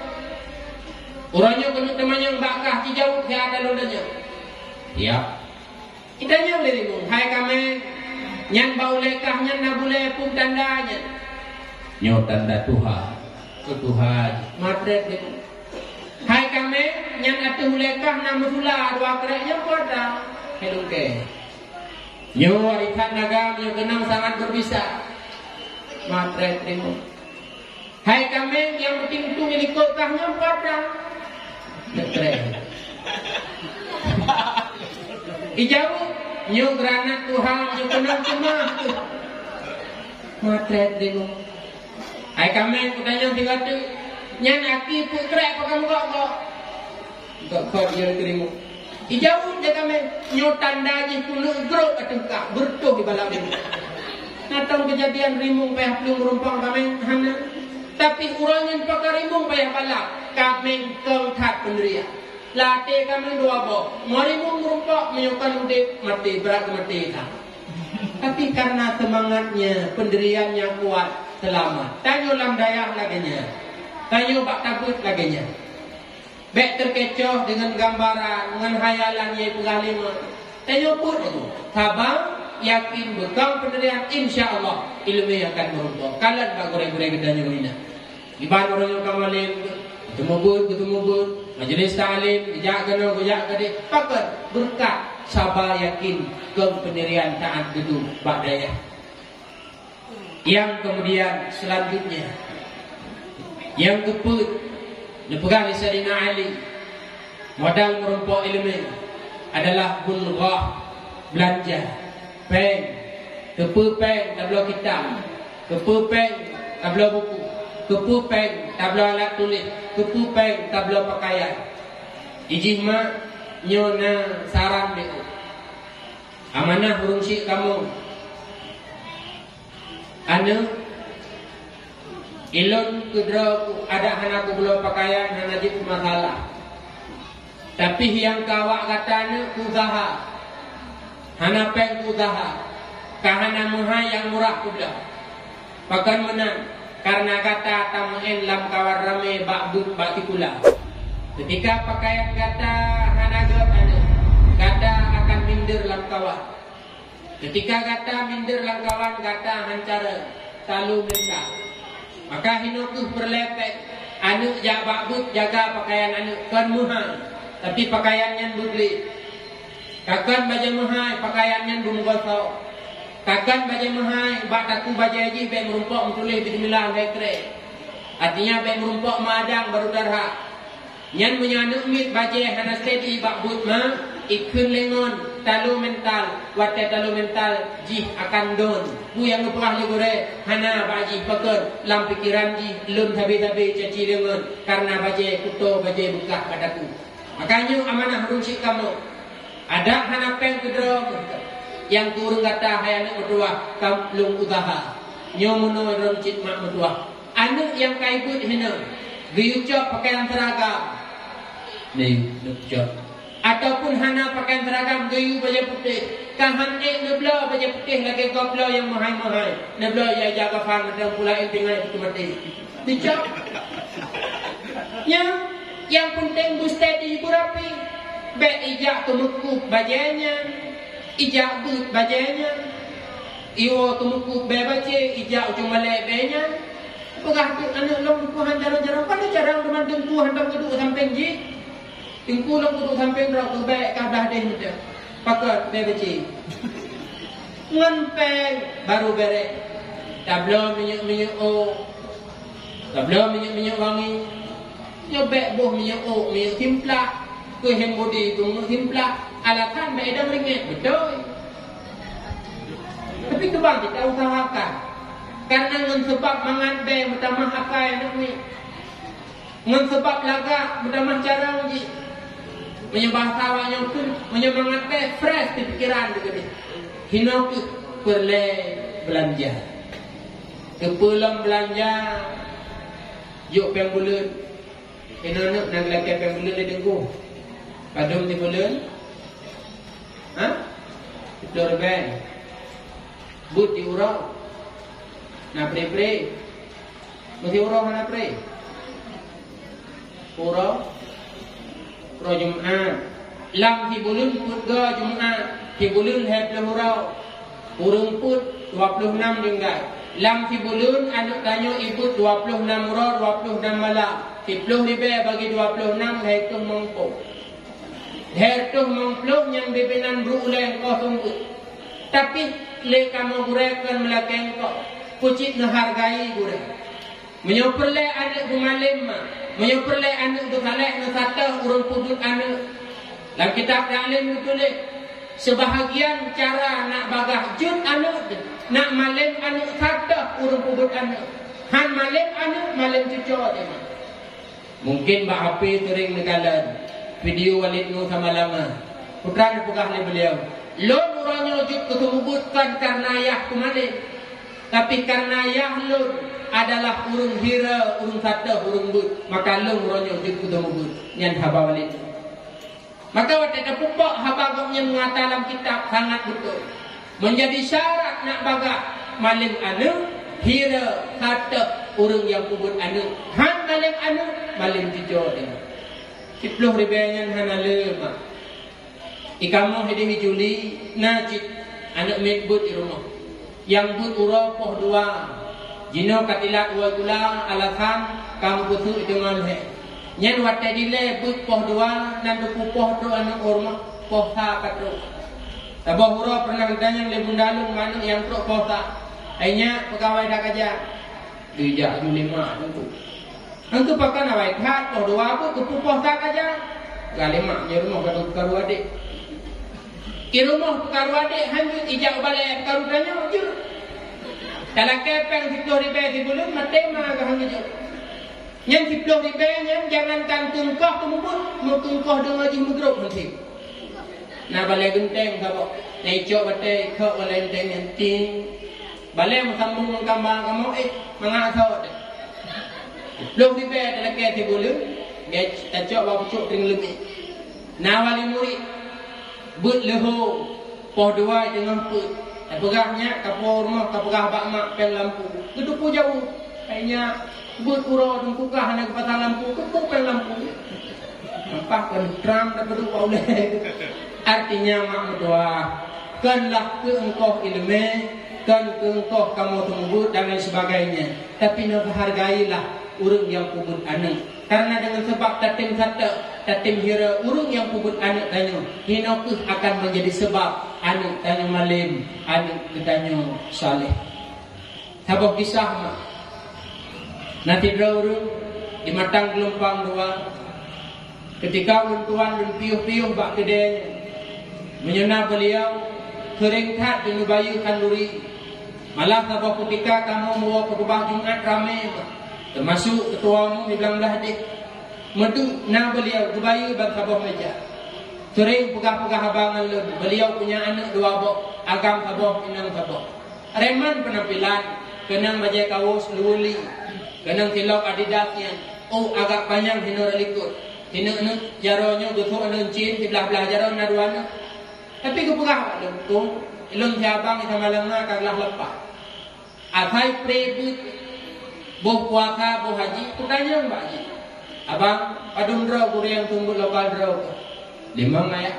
Uroe nyoe keuneuk teumanyong bak kah sijaweueb siat lôn tanyong. Ya. Itanyong lé rimueng, hai kaméng, nyan bak ulèe kah nyan na bulèe peue tanda nyan? Nyoe tanda tuha, keu tuha jih. Matrét rimueng. Hai kaméng, nyan ateueh ulèe kah na meusula dua krèk nyan peue ata? Hai lungkée. Nyoe warisan agam nyoe keunong sangat beubisa. Matrét rimueng. Hai kaméng nyang peuting tueng likot kah nyan peue ata? Neutrek. Ijaweueb, nyoe granat tuha nyoe keunong teuma. Matrét deungoe. Hai kaméng kutanyong sigoe teuk, nyan aki peue krek pakon gok-gok? Gok-gok jeuet teurimong. Ijaweueb lé kaméng, nyoe tanda jih keuneuk grok ateueh kah, beureutoh ibalah rimueng. Na tom keujadian rimueng payah plueng meurumpok kaméng? Hana. Tapi uroe nyan pakon rimueng payah balah, kaméng kong that peundirian. Lam até kaméng dua boh, meurimueng meurumpok, meunyoe kon udép, maté, brat maté that. Tapi karena seumangatnya, peundirian nyang kuat, seulamat. Tanyoe lam dayah lagèe nyan. Tanyoe bak tabeuet lagèe nyan. Bèk teukecoh deungon gambaran, ngon khayalan nyang peugah lé meuh. Tanyoe peuet laju. Saba, yakin, beukong peundirian, insya Allah, ileumèe akan meurumpok. Kalon bak gurèe-gurèe geutanyoe inan. Iban ureueng nyang ka malém, geuteumubeuet, geuteumubeuet, majelis taklim, geujak keunoe, geujak keudéh, pakon? Beureukat, saba, yakin, kong peundirian taát geuduek bak dayah. Nyang keumudian seulanjutnya, nyang keupeuet, neupeugah lé Saidina Ali, modal meurumpok ileumèe adalah bulghah, beulanja, péng, keupeue péng tabloe kitab, keupeue péng tabloe buku, keupeue péng tabloe alat tuléh, keupeue péng tabloe peukayan. Ijih mak, nyoe na saran beuh. Amanah ureueng syik kamoe. Aneuk, Ilôn keudroe adak hana kubloe pakaian hana jeuet masalah. Tapi nyang ka awak gata neuk keu usaha, hana péng keu usaha, ka hana meuhai nyang murah kubloe. Pakon meunan, kareuna gata tameu'en lam kawan ramé bak buet bak sikula. Keutika pakaian gata hana gét aneuk, gata akan minder lam kawan. Keutika gata minder lam kawan, gata hancara, talu meuntah. Maka hinoe kheueh peureulée péng, aneuk jak bak buet jaga pakaian aneuk kon meuhai, tapi pakaian nyan beubri. Ka kon bajée meuhai, pakaian nyan beumeugosoe. Ka kon bajée meuhai, bak takue bajée jih bék meurumpok meutuléh bismillah lhée krée. Artinya bék meurumpok meuadang baru darhak. Nyan meunyoe aneuk miet bajée hana steady bak buet ma, ikheun lé ngon, talu mental, watée talu mental jih akan don. Peue nyang geupeugah lé gurée hana bak jih, pakon lam pikeran jih lôn sabe-sabe caci lé ngon, kareuna bajée kuto bajée beukah bak takue. Maka nyoe amanah ureueng chik kamoe. Adak hana péng keudroe, nyang keu ureueng gata hai aneuk meutuwah, ka lôn usaha. Nyoe meunoe droe cit mak meutuwah. Aneuk nyang ka ibeuet hinoe, geuyue cok pakaian seragam. Nyoe, neuk cok. Ataupun hana pakaian seragam, geuyue bajée putéh. Ka han ék neubloe bajée putéh lagée gob bloe nyang meuhai-meuhai. Neubloe ija-ija kafan mantong pula inti ngai teumeuté. Dicok. Nyan, nyang peunteng beusteady beurapi. Bék ijak keumeukub bajée nyan, ijak beuet bajée nyan. Iwoe keumeukub bée bacé, ijak ujong balée bée nyan. Peugah teuk aneuk lôn, "Teungku han jarang-jarang, pane jarang teuma teungku han dong geuduek sampéng jih." Teungku lôn kudu sampéng droe keu bék ka blah deh meuteuk. Pakot bék beuci. Ngon péng baru béreh. Tabloe minyeuk-minyeuk ôk. Tabloe minyeuk-minyeuk wangi. Nyoe bék boh minyeuk ôk, minyeuk simplah. Keu hand body keu minyeuk simplah. Alasan bék idong ringét. Beutôi. Tapi keu bang kita usahakan. Karena ngon seubab mangat bée meutamah akai aneuk miet. Ngon seubab lagak meutamah carông jih. Meunyoe bahasa awak nyoe kheun, meunyoe mangat bée fresh di pikeran teuh keudeh. Hinoe kheueh peureulée beulanja. Keupeue lom beulanja, jok péng buleuen. Hinoe neuk na geulakée péng buleuen lé Teungku. Padum sibuleuen? Ha? Siplôh ribée. Buet di uroe. Na pre-pre. Meusi uroe hana pre? Uroe, uroe Jumat. Lam sibuleuen peuet go Jumat, sibuleuen lhée ploh uroe. Ureuëng peuet dua ploh nam tinggai. Lam sibuleuen aneuk tanyoe ibeuet dua ploh nam uroe, dua ploh nam malam. Siplôh ribée bagi dua ploh nam lhée reutôh mong ploh. Lhée reutôh mong ploh nyan bibinan bru ulée kosong peuet. Tapi lé kamoe gurée kon meulakée eungkôt, peucit neuhargai gurée. Meunyoe peureulée aneuk beumalém ma, meunyoe peureulée aneuk beusalek neusatéh ureuëng peubuet aneuk. Lam kitab Ta'lim geutuléh, seubahagian cara nak bagaih jeuet aneuk, nak malém aneuk satéh ureuëng peubuet aneuk. Han malém aneuk, malém cucoe teuma. Mungken bak H P seuring neukalon video Walid Noe Samalama. Peue neupeugah lé beuliau, "Lôn uroe nyoe jeuet keu seumeubeuet kon kareuna yah keumalém, tapi kareuna yah lôn adalah ureuëng hira, ureuëng satéh, ureuëng beuet, maka lôn uroe nyoe jeuet keu seumeubeuet." Nyan haba Walid Noe. Maka watée tapeupok haba gobnyan nyata lam kitab sangat beutôi. Meunjadi syarat nak bagaih malém aneuk, hira, satéh ureuëng nyang peubuet aneuk. Han malém aneuk, malém cucoe teuma. Siplôh ribée nyan hana le mak. Di kamoe hideh Juli na cit aneuk miet beuet di rumoh. Nyang beuet uroe poh dua. Jinoe ka tilat woe gula alasan ka meupeuseuk deungon lhée. Nyan watée dilée beuet poh dua nan teupeu poh trok aneuk u rumoh poh sa ka trok. Saboh uroe peureunah geutanyong lé bunda lôn bak aneuk nyang trok poh sa, "Hai nyak, peue gawai that ka jak?" "Geujak Juli mak teungku." "Nyan keuh pakon awai that poh dua beuet keupeue poh sa ka jak?" "Galeh mak nyoe rumoh ka peukaru adék." Di rumoh peukaru adék han jeuet ijak u balée peukaru tanyoe jeuet. Talakée péng siplôh ribée sibuleuen maté ma ka han geujok. Nyan siplôh ribée nyan jangankan teungkoh teumeubuet, meuteungkoh deungon jih meugrôp hantom. Na balée geunteng saboh, na icok batée ikhok balée geunteng nyan ting. Balée meusambông ngon kamba kamoe éh mangat saboh deh. Ploh ribèe talakèe sibuleuen, gèt tacok bak pucôk trieng leumeh. Na wali murit, beuet leuho, poh dua teungoh peuet. Tapeugah nyak, ka po rumoh, tapeugah bak mak péng lampu. Geuteupeue jaweueb, "Hai nyak, beuet uroe teungku kah hana geupasang lampu, keupeue péng lampu?" Nampak kan tram tapeuduek bak ulèe. Artinya, mak meutuah, kon lah keu engkoh ileumèe, kon keu engkoh kamoe seumeubeuet dan lain sebagainya. Tapi na hargailah ureueng nyang peubeuet aneuk. Karena deungon sabab tatem sateuk, tatem hira ureueng nyang peubeuet aneuk tanyoe, hinoe keuh akan menjadi sebab aneuk tanyoe malem, aneuk geutanyoe saleh. Saboh kisah mak. Na sidroe ureueng di Matang Geulumpang Dua. Keutika ulôn tuan lôn piôh-piôh bak keudè nyan, meunyoe na beuliau, seuring that geuneubayeue khanduri. Malah saboh keutika kamoe meuwoe khutubah Jumat ramé, teumasuk keutua umum di Blang Blahdeh. Meuduek na beuliau geubayeue ban saboh meja. Seuring peugah-peugah haba ngon lôn, beuliau punya aneuk dua boh, agam saboh, inong saboh. Reman peunampilan, keunong bajèe kawos luwueh li, keunong silop Adidas nyan, ôk agak panyang hinoe rot likot. Sineuk-neuk jaroe nyoe geusok aneuk cin, siblah-blah jaroe na dua aneuk. Tapi geupeugah bak lôn, "Kong, lôn si abang di Samalanga ka glah leupah. Asai pré beuet, boh puasa, boh haji, kutanyong bak jih, 'Abang, padum droe gurèe nyang seumeubeuet lokal droe?' 'Limong, Ayah.'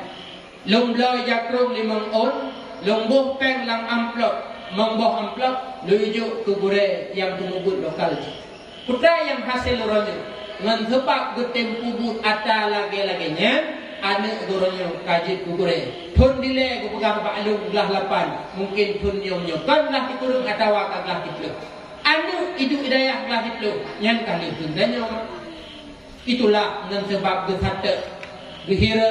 'Lôn bloe jakrong limong ôn, lôn boh péng lam amplop, limong boh amplop, lôn jok keu gurèe nyang seumeubeuet lokal jih.' Peue nyang hasé uroe nyoe? Ngon sabab geutem peubuet atra lagèe-lagèe nyan, aneuk uroe nyoe ka jeuet keu gurèe. Thôn dilèe geupeugah bak lôn glah lapan, mungken thôn nyoe nyoe kon glah sikureueng atawa ka glah siplôh. Aneuk iduek di dayah glah siplôh, nyan ka lheueh thôn tanyoe. Itulah ngon sabab geusateuk, geuhira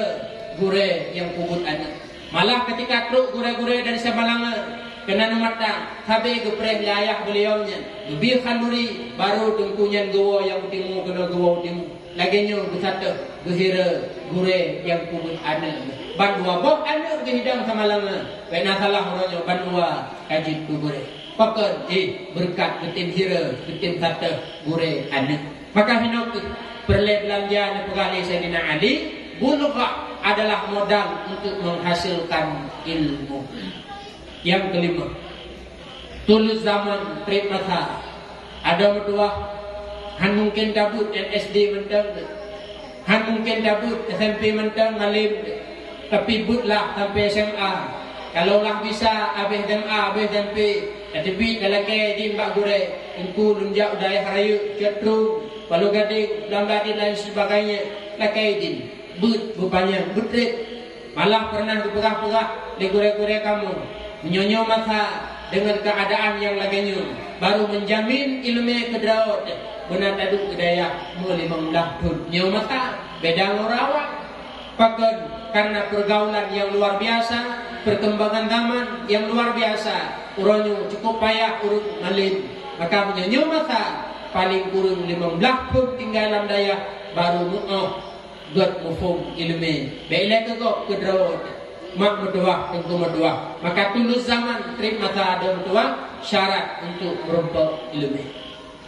gurèe nyang peubuet aneuk. Malah keutika trok gurèe-gurèe dari Samalanga keunan u Matang, sabé geupreh lé ayah beuliau nyan, geubri khanduri, barô teungku nyan geuwoe nyang u timu keunoe geuwoe u timu. Lagèe nyoe geusateuk, geuhira gurèe nyang peubuet aneuk. Ban dua boh aneuk geuhidang Samalanga, bèk na salah uroe nyoe ban dua ka jeuet keu gurèe. Pakon? Eh, beureukat geutem hira, geutem sateuk gurèe aneuk. Maka hinoe kheueh peureulèe beulanja neupeugah lé Saidina Ali, bulghah adalah modal untuk menghasilkan ilmu. Nyang keulimong, tulus zaman, trép masa. Adoe meutuah, hán mungken tabeuet N S D mantong, hán mungken tabeuet S M P mantong malem, tapi beutlah sampoe S M A. Kalau lah bisa, abéh S M A, abéh S M P, tateubiet talakèe idin bak gurèe, "Teungku, lôn jak u dayah rayeuk, Cot Trueng, Paloh Gadeng, Blang Blahdeh dan lain sebagainya, lakèe idin." Beuet beupanyang, beutrép. Malah pernah geupeugah-peugah lé gurèe-gurèe kamoe, "Meunyoe nyoe masa deungon keuadaan nyang lagèe nyoe, barô meunjamin ileumèe keu droe, beuna taduek keu dayah meulimong blah thôn." Nyoe masa beda ngon uroe awai. Pakon? Karena pergaulan yang luar biasa, perkembangan zaman yang luar biasa. Uroe nyoe cukup payah ureueng malem. Maka meunyoe nyoe masa, paleng kureueng limong blah thôn tinggai lam dayah, barô meu'oh gèt muphom ileumèe. Bèk ilèe keu gob, keu droe. Mak meutuah, teungku meutuah. Maka tulus zaman, trép masa adoe meutuah, syarat untuk meurumpok ileumèe.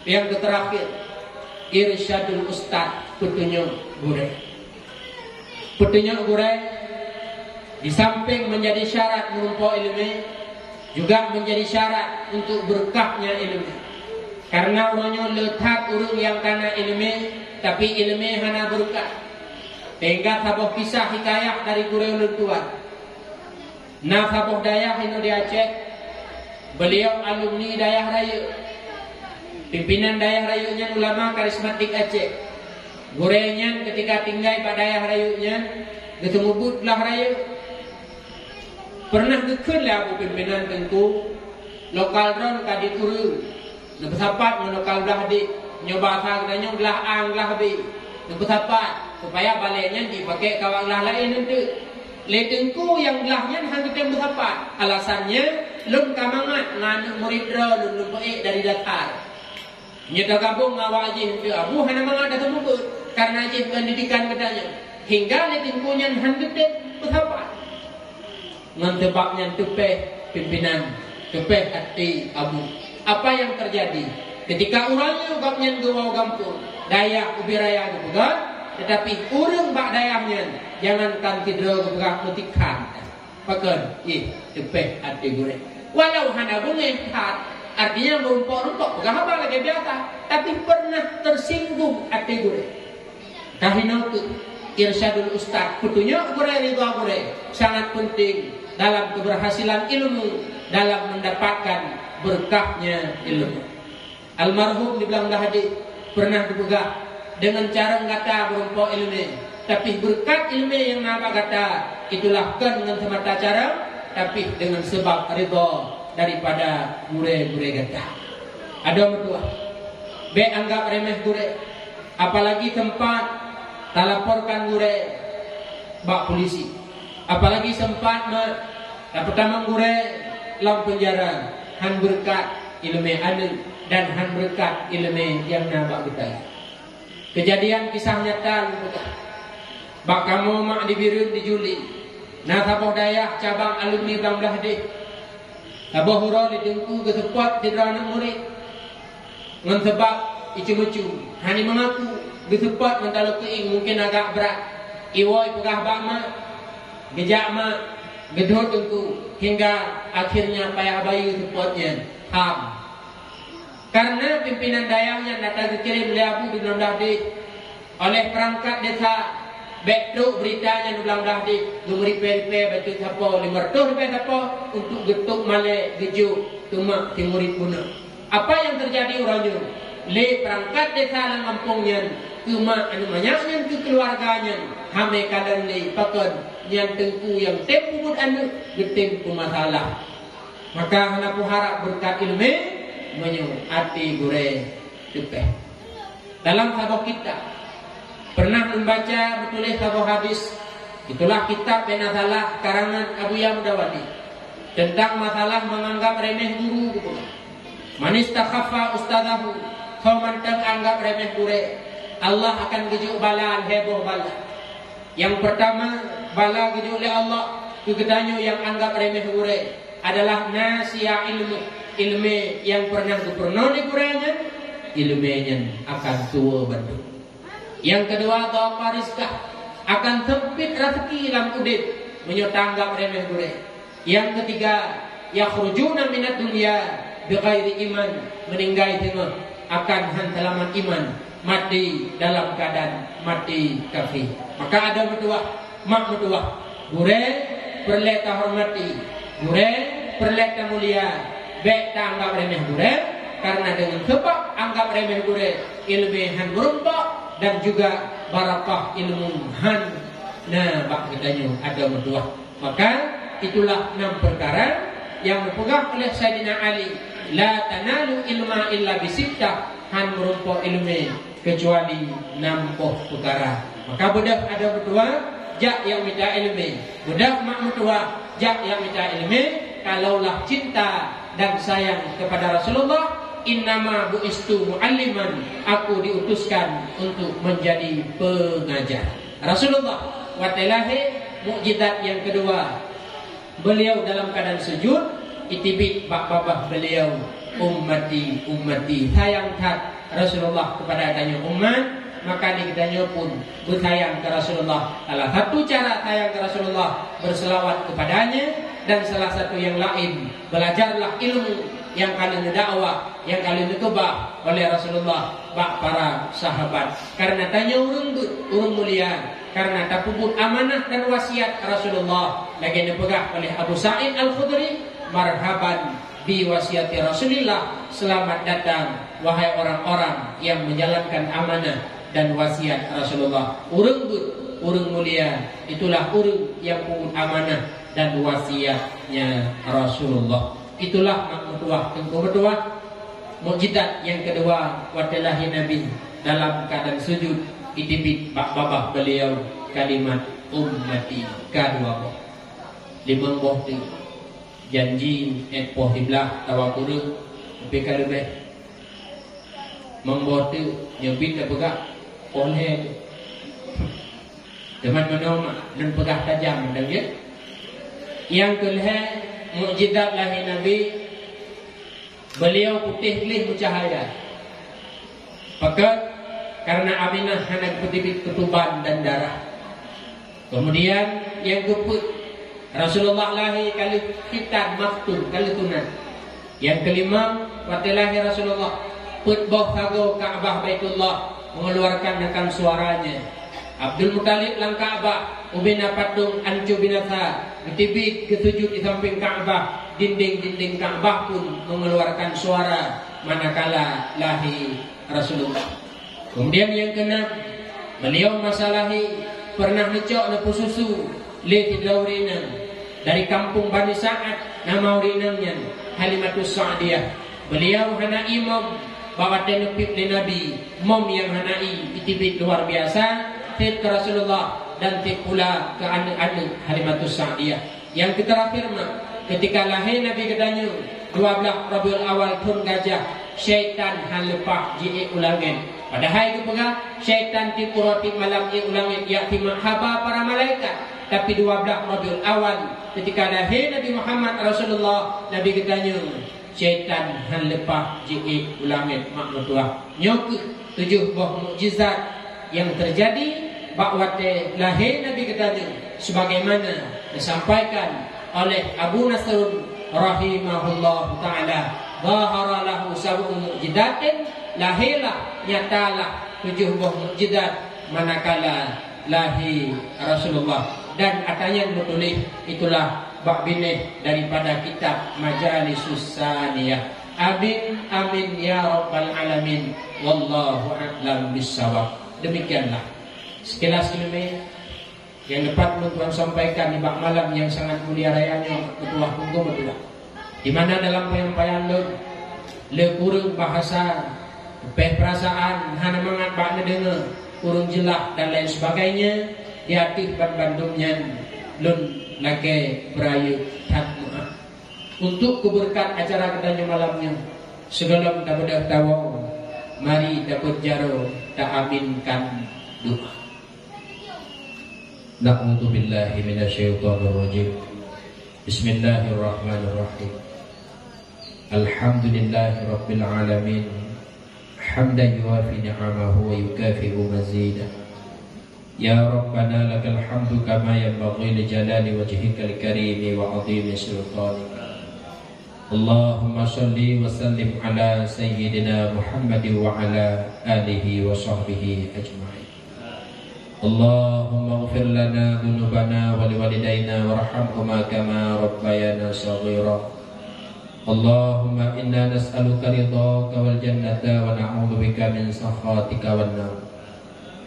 Nyang keuterakhir, irsyadul ustaz, peutunyok gurèe. Peutunyok gurèe, di samping menjadi syarat meurumpok ileumèe, juga menjadi syarat untuk beureukat nyan ileumèe. Karena uroe nyoe le that ureueng nyang kana ileumèe, tapi ileumèe hana beureukat. Teuingat saboh kisah hikayat dari gurèe ulôn tuan. Na saboh dayah inoe di Aceh, beuliau alumni dayah rayeuk. Pimpinan dayah rayeuk nyan ulama karismatik Aceh. Gurèe nyan keutika tinggai bak dayah rayeuk nyan, geuseumeubeuet glah rayeuk. Pernah geukheun lé Abu Pimpinan, "Teungku, lokal droen ka dit ureueng, neupeusapat ngon lokal Blahdeh. Nyoe basa geutanyoe glah A, glah B. Neupeusapat, supaya balèe nyan jipakèk keu awak glah laén eunteuk." "Lé Teungku, nyang glah nyan hana geutem peusapat. Alasan nyan, lôn ka mangat ngon aneuk murit droe lôn, lôn peuék dari dasar. Nyoe tagabong ngon awak jih eunteuk, Abu hana mangat tateumeukeue, karena jih pendidikan geutanyoe. Hingga lé Teungku nyan hana geutem peusapat." Ngon sabab nyan teupèh pimpinan, teupèh até Abu. Apa yang terjadi? Ketika uroe nyoe gobnyan geuwoe gampông, dayah ubé raya geupeugah, teutapi ureuëng bak dayah nyan jangankan sidroe geupeugah meutikhan. Pakon, ih, teupeh até gurée. Walau hana beungéh that, artinya meurumpok-rumpok peugah haba lagée biasa, tapi pernah tersinggung até gurée. Kahinoe keuh, irsyadul ustaz, peutunyok gurée, ridha gurée, sangat penting dalam keberhasilan ilmu, dalam mendapatkan berkahnya ilmu. Almarhum di Blang Dahdi pernah geupeugah, "Deungon carông gata meurumpok iéleumé, tapi beureukat iéleumé nyang na bak gata, itulah kon ngon seumata carông, tapi deungon seubab ridha daripada gurée-gurée gata." Adoe meutuwah, bék anggab reméh gurée, apalagi seumpat talaporkan gurée bak polisi. Apalagi seumpat mak tapeutamong gurée lam peunjara, hán beureukat iéleumé aneuëk dan hán beureukat iéleumé nyang na bak geutanyoe. Keujadian kisah nyata lôn peugah. Bak kamoe mak di Bireuen di Juli, na saboh dayah cabang alumni Blang Blahdeh. Saboh uroe di Teungku geuseupôt sidroe aneuëk murit. Ngon seubab icu-mucu, hana meungaku, geuseupôt ngon taloe keuieng mungken agak brat. Iwoe ipeugah bak mak, geujak mak, geudhôt Teungku, hingga akhirnya payah bayeue seupôt nyan. Ham. Karena pimpinan dayah nyan data geukirém lé Abu di Blang Blahdeh, oleh perangkat desa, bék trok beurita nyan u Blang Blahdeh, geumeuripée-ripée bacut sapo, limong reutôh ribée sapo, untuk geutok malée geujok keu mak si murit bunoe. Apa nyang teujadi uroe nyoe? Lé perangkat desa lam gampông nyan, keu mak aneuëk manyak nyan, keu keuluwarga nyan, hamé kalon lé, pakon nyan Teungku nyang tem peubuet aneuëk, geutem peumasalah. Maka hana peuharab beureukat iéleumé, meunyoe até gurée teupeh. Dalam saboh kitab, pernah lôn baca meutuléh saboh hadis, itulah kitab bék na salah karangan Abuya Mudawali, teuntang masalah meunganggab reméh guru geupeugah, "Man istakhaffa ustadzahu," soe mantong anggab reméh gurée, Allah akan geujok bala lhée boh bala. Nyang peurtama, bala geujok lé Allah keu geutanyoe nyang anggab reméh gurée adalah nasiya ilmu, iéleumé nyang pernah geupeurunoe lé gurée nyan, iéleumé nyan akan tuwoe bandum. Nyang keudua, dhaqa rizqah, akan seumpit raseuki lam udeb meunyoe tanggab reméh gurée. Nyang keutiga, yakhrujuna minad dunya bighairi iman, meuninggai teungoh akan hán seulamat iman, maté dalam keuadaan maté kafé. Maka adoe meutuwah, mak meutuwah, gurée peureulée tahoreumat, gurée peureulée tamulia, bék taanggab reméh gurée, karena deungon seubab anggab reméh gurée, iéleumé hán meurumpok dan juga barakah ilmu hán na bak geutanyoe, adoe meutuwah. Maka, itulah enam peukara nyang geupeugah oleh Saidina Ali, "La tanalu ilma illa bisittah," hán meurumpok iéleumé keucuali nam boh peukara. Maka beudôh adoe meutuwah, jak jak mita iéleumé. Beudôh mak meutuwah, jak jak mita iéleumé. Kalaulah cinta dan sayang kepada Rasulullah, "Innama bu'istu mu'alliman," aku diutuskan untuk menjadi pengajar. Rasulullah watée lahé, mukjizat nyang keudua, beliau dalam keadaan sujud, iteubiet bak babah beliau, "Ummati, ummati." Sayang that Rasulullah kepada tanyoe umat, maka di geutanyoe pun beusayang keu Rasulullah. Salah satu cara sayang keu Rasulullah, berselawat kepadanya, dan salah satu yang lain, belajarlah ilmu nyang ka lheueh neudakwah, nyang ka lheueh neukeubah oleh Rasulullah bak para sahabat. Karena tanyoe ureuëng beuet, ureuëng mulia, karena tapeubuet amanah dan wasiat Rasulullah. Lagée neupeugah oleh Abu Sa'id Al-Khudri, "Marhaban bi wasiati Rasulillah," selamat datang, wahai orang-orang yang menjalankan amanah dan wasiat Rasulullah. Ureuëng beuet, ureuëng mulia, itulah ureuëng nyang peubuet amanah dan wasiatnya Rasulullah. Itulah mak meutuwah, teungku meutuwah, mukjizat nyang keudua watée lahé Nabi dalam keadaan sujud, iteubiet bak babah beliau kalimat "Ummati" ka dua boh. Limong boh teuk. Janji ék poh siblaih tawa kureueng, tapi ka leubeh. Limong boh teuk, nyoe biet tapeugah poh lhée teuk. Teuma meunoe mak, lôn peugah tajam mantong, ya. Nyang keulhée, mukjizat lahé Nabi, beliau putéh gleh meucahaya. Pakon? Karena Aminah hana geupeubiet keutuban dan darah. Kemudian nyang keupeuet, Rasulullah lahé ka lheueh khitan maktum, ka lheueh tunan. Nyang keulima, watée lahé Rasulullah, peuet boh sagoe Ka'bah Baitullah mengeluarkan akan suaranya. Abdul Muthalib lam Ka'bah, ubena patong anco binasa, geuteubiet geusujut di samping Ka'bah, dinding-dinding Ka'bah pun mengeluarkan suara manakala lahé Rasulullah. Kemudian nyang keenam, beliau masa lahé pernah neucok neupeususu lé sidroe ureueng inong dari kampung Bani Sa'ad, nama ureueng inong nyan Halimatus Sa'diyah. Beliau hana i mom bak watée neupeuet lé Nabi, mom nyang hana i, iteubiet luar biasa, seb keu Rasulullah dan seb pula keu aneuëk-aneuëk Halimatus Sa'diyah. Nyang keuterakhir mak, ketika lahé Nabi geutanyoe dua blaih Rabiul Awal thon gajah, syaitan han leupah jiék u langét. Padahai geupeugah, syaitan tieb uroe tieb malam ék u langét jak simak haba para malaikat. Tapi dua blaih Rabiul Awal, ketika lahé Nabi Muhammad Rasulullah, Nabi geutanyoe, syaitan han leupah jiék u langét mak meutuah. Nyoe kheueh tujoh boh mukjizat nyang teujadi bak watée lahé Nabi geutanyoe, sebagaimana disampaikan oleh Abu Nasrun rahimahullahu taala, "Zahara lahu sab'u mu'jizatin," lahélah, nyatalah tujoh boh mukjizat manakala lahé Rasulullah. Dan ata nyan meutuléh, itulah bak binéh daripada kitab Majalisus Saniyah. Amin, amin, ya rabbal alamin. Wallahu a'lam bissawab. Demikianlah sekilas ileumèe nyang dapat lôn tuan sampaikan nibak malam nyang sangat mulia raya nyoe, meutuah, meutuah. Di mana dalam penyampaian lôn, le kureueng bahasa, peh perasaan, hana mangat bak neudeungoe, kureueng jeulaih dan lain sebagainya, di ateueh banmandum nyan lôn lakèe beurayeuk that meu'ah. Untuk keubeureukat acara geutanyoe malam nyoe, sigohlom tabeudôh tawoe, mari tapeuet jaroe, taaminkan doa. Na'udzubillahi minasyaitonirrajim. Bismillahirrahmanirrahim. Alhamdulillahirabbil alamin. Hamdan yuwafi ni'amahu wa yukafi'u mazidah. Ya Rabbana lakal hamdu kama yanbaghi li jalali wajhikal karimi wa azimi sultanik. Allahumma shalli wa sallim ala sayyidina Muhammadin wa ala alihi wa sahbihi ajma'in. Allahumma ighfir lana dzunubana wa liwalidaina warhamhuma kama rabbayana shaghira. Allahumma inna nas'aluka ridhaka wal jannata wa na'udzubika min sakhatika wan nar.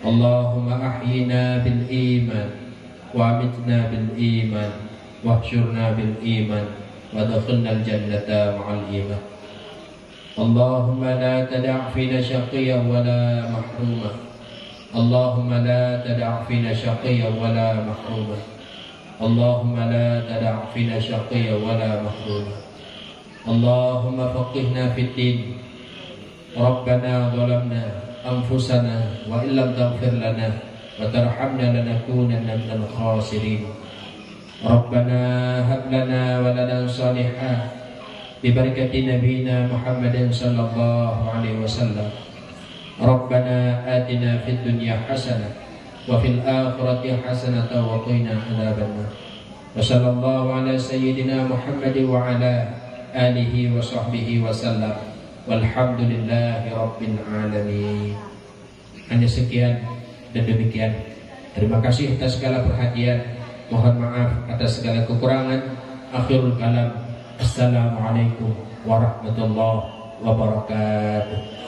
Allahumma ahyina bil iman, wa amitna bil iman, wahsyurna bil iman, wa adkhilnal jannata ma'al iman. Allahumma la tada' fina syaqiyyan wa la mahruma. Allahumma la tada' fina syaqiyyan wa la mahruma. Allahumma la tada' fina syaqiyyan wa la mahruma. Allahumma faqihna fid din. Rabbana zalamna anfusana wa illam taghfir lana wa tarhamna lanakunanna minal khasirin. Rabbana hab lana waladan salihan bi barakati nabiyyina Muhammadin sallallahu alaihi wasallam. Rabbana atina fid dunya hasanah wa fil akhirati hasanatan wa qina adzabannar. Wa sallallahu ala sayyidina Muhammadin wa ala alihi wa sahbihi wa sallam. Walhamdulillahi rabbil alamin. Hanya sekian dan demikian. Terima kasih atas segala perhatian. Mohon maaf atas segala kekurangan. Akhirul kalam. Assalamualaikum warahmatullahi wabarakatuh.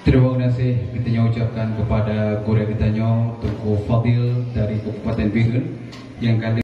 Terima kasih kita ucapkan kepada gurèe kita nyoe, Teungku Fadil dari Kabupaten Bihun, yang kali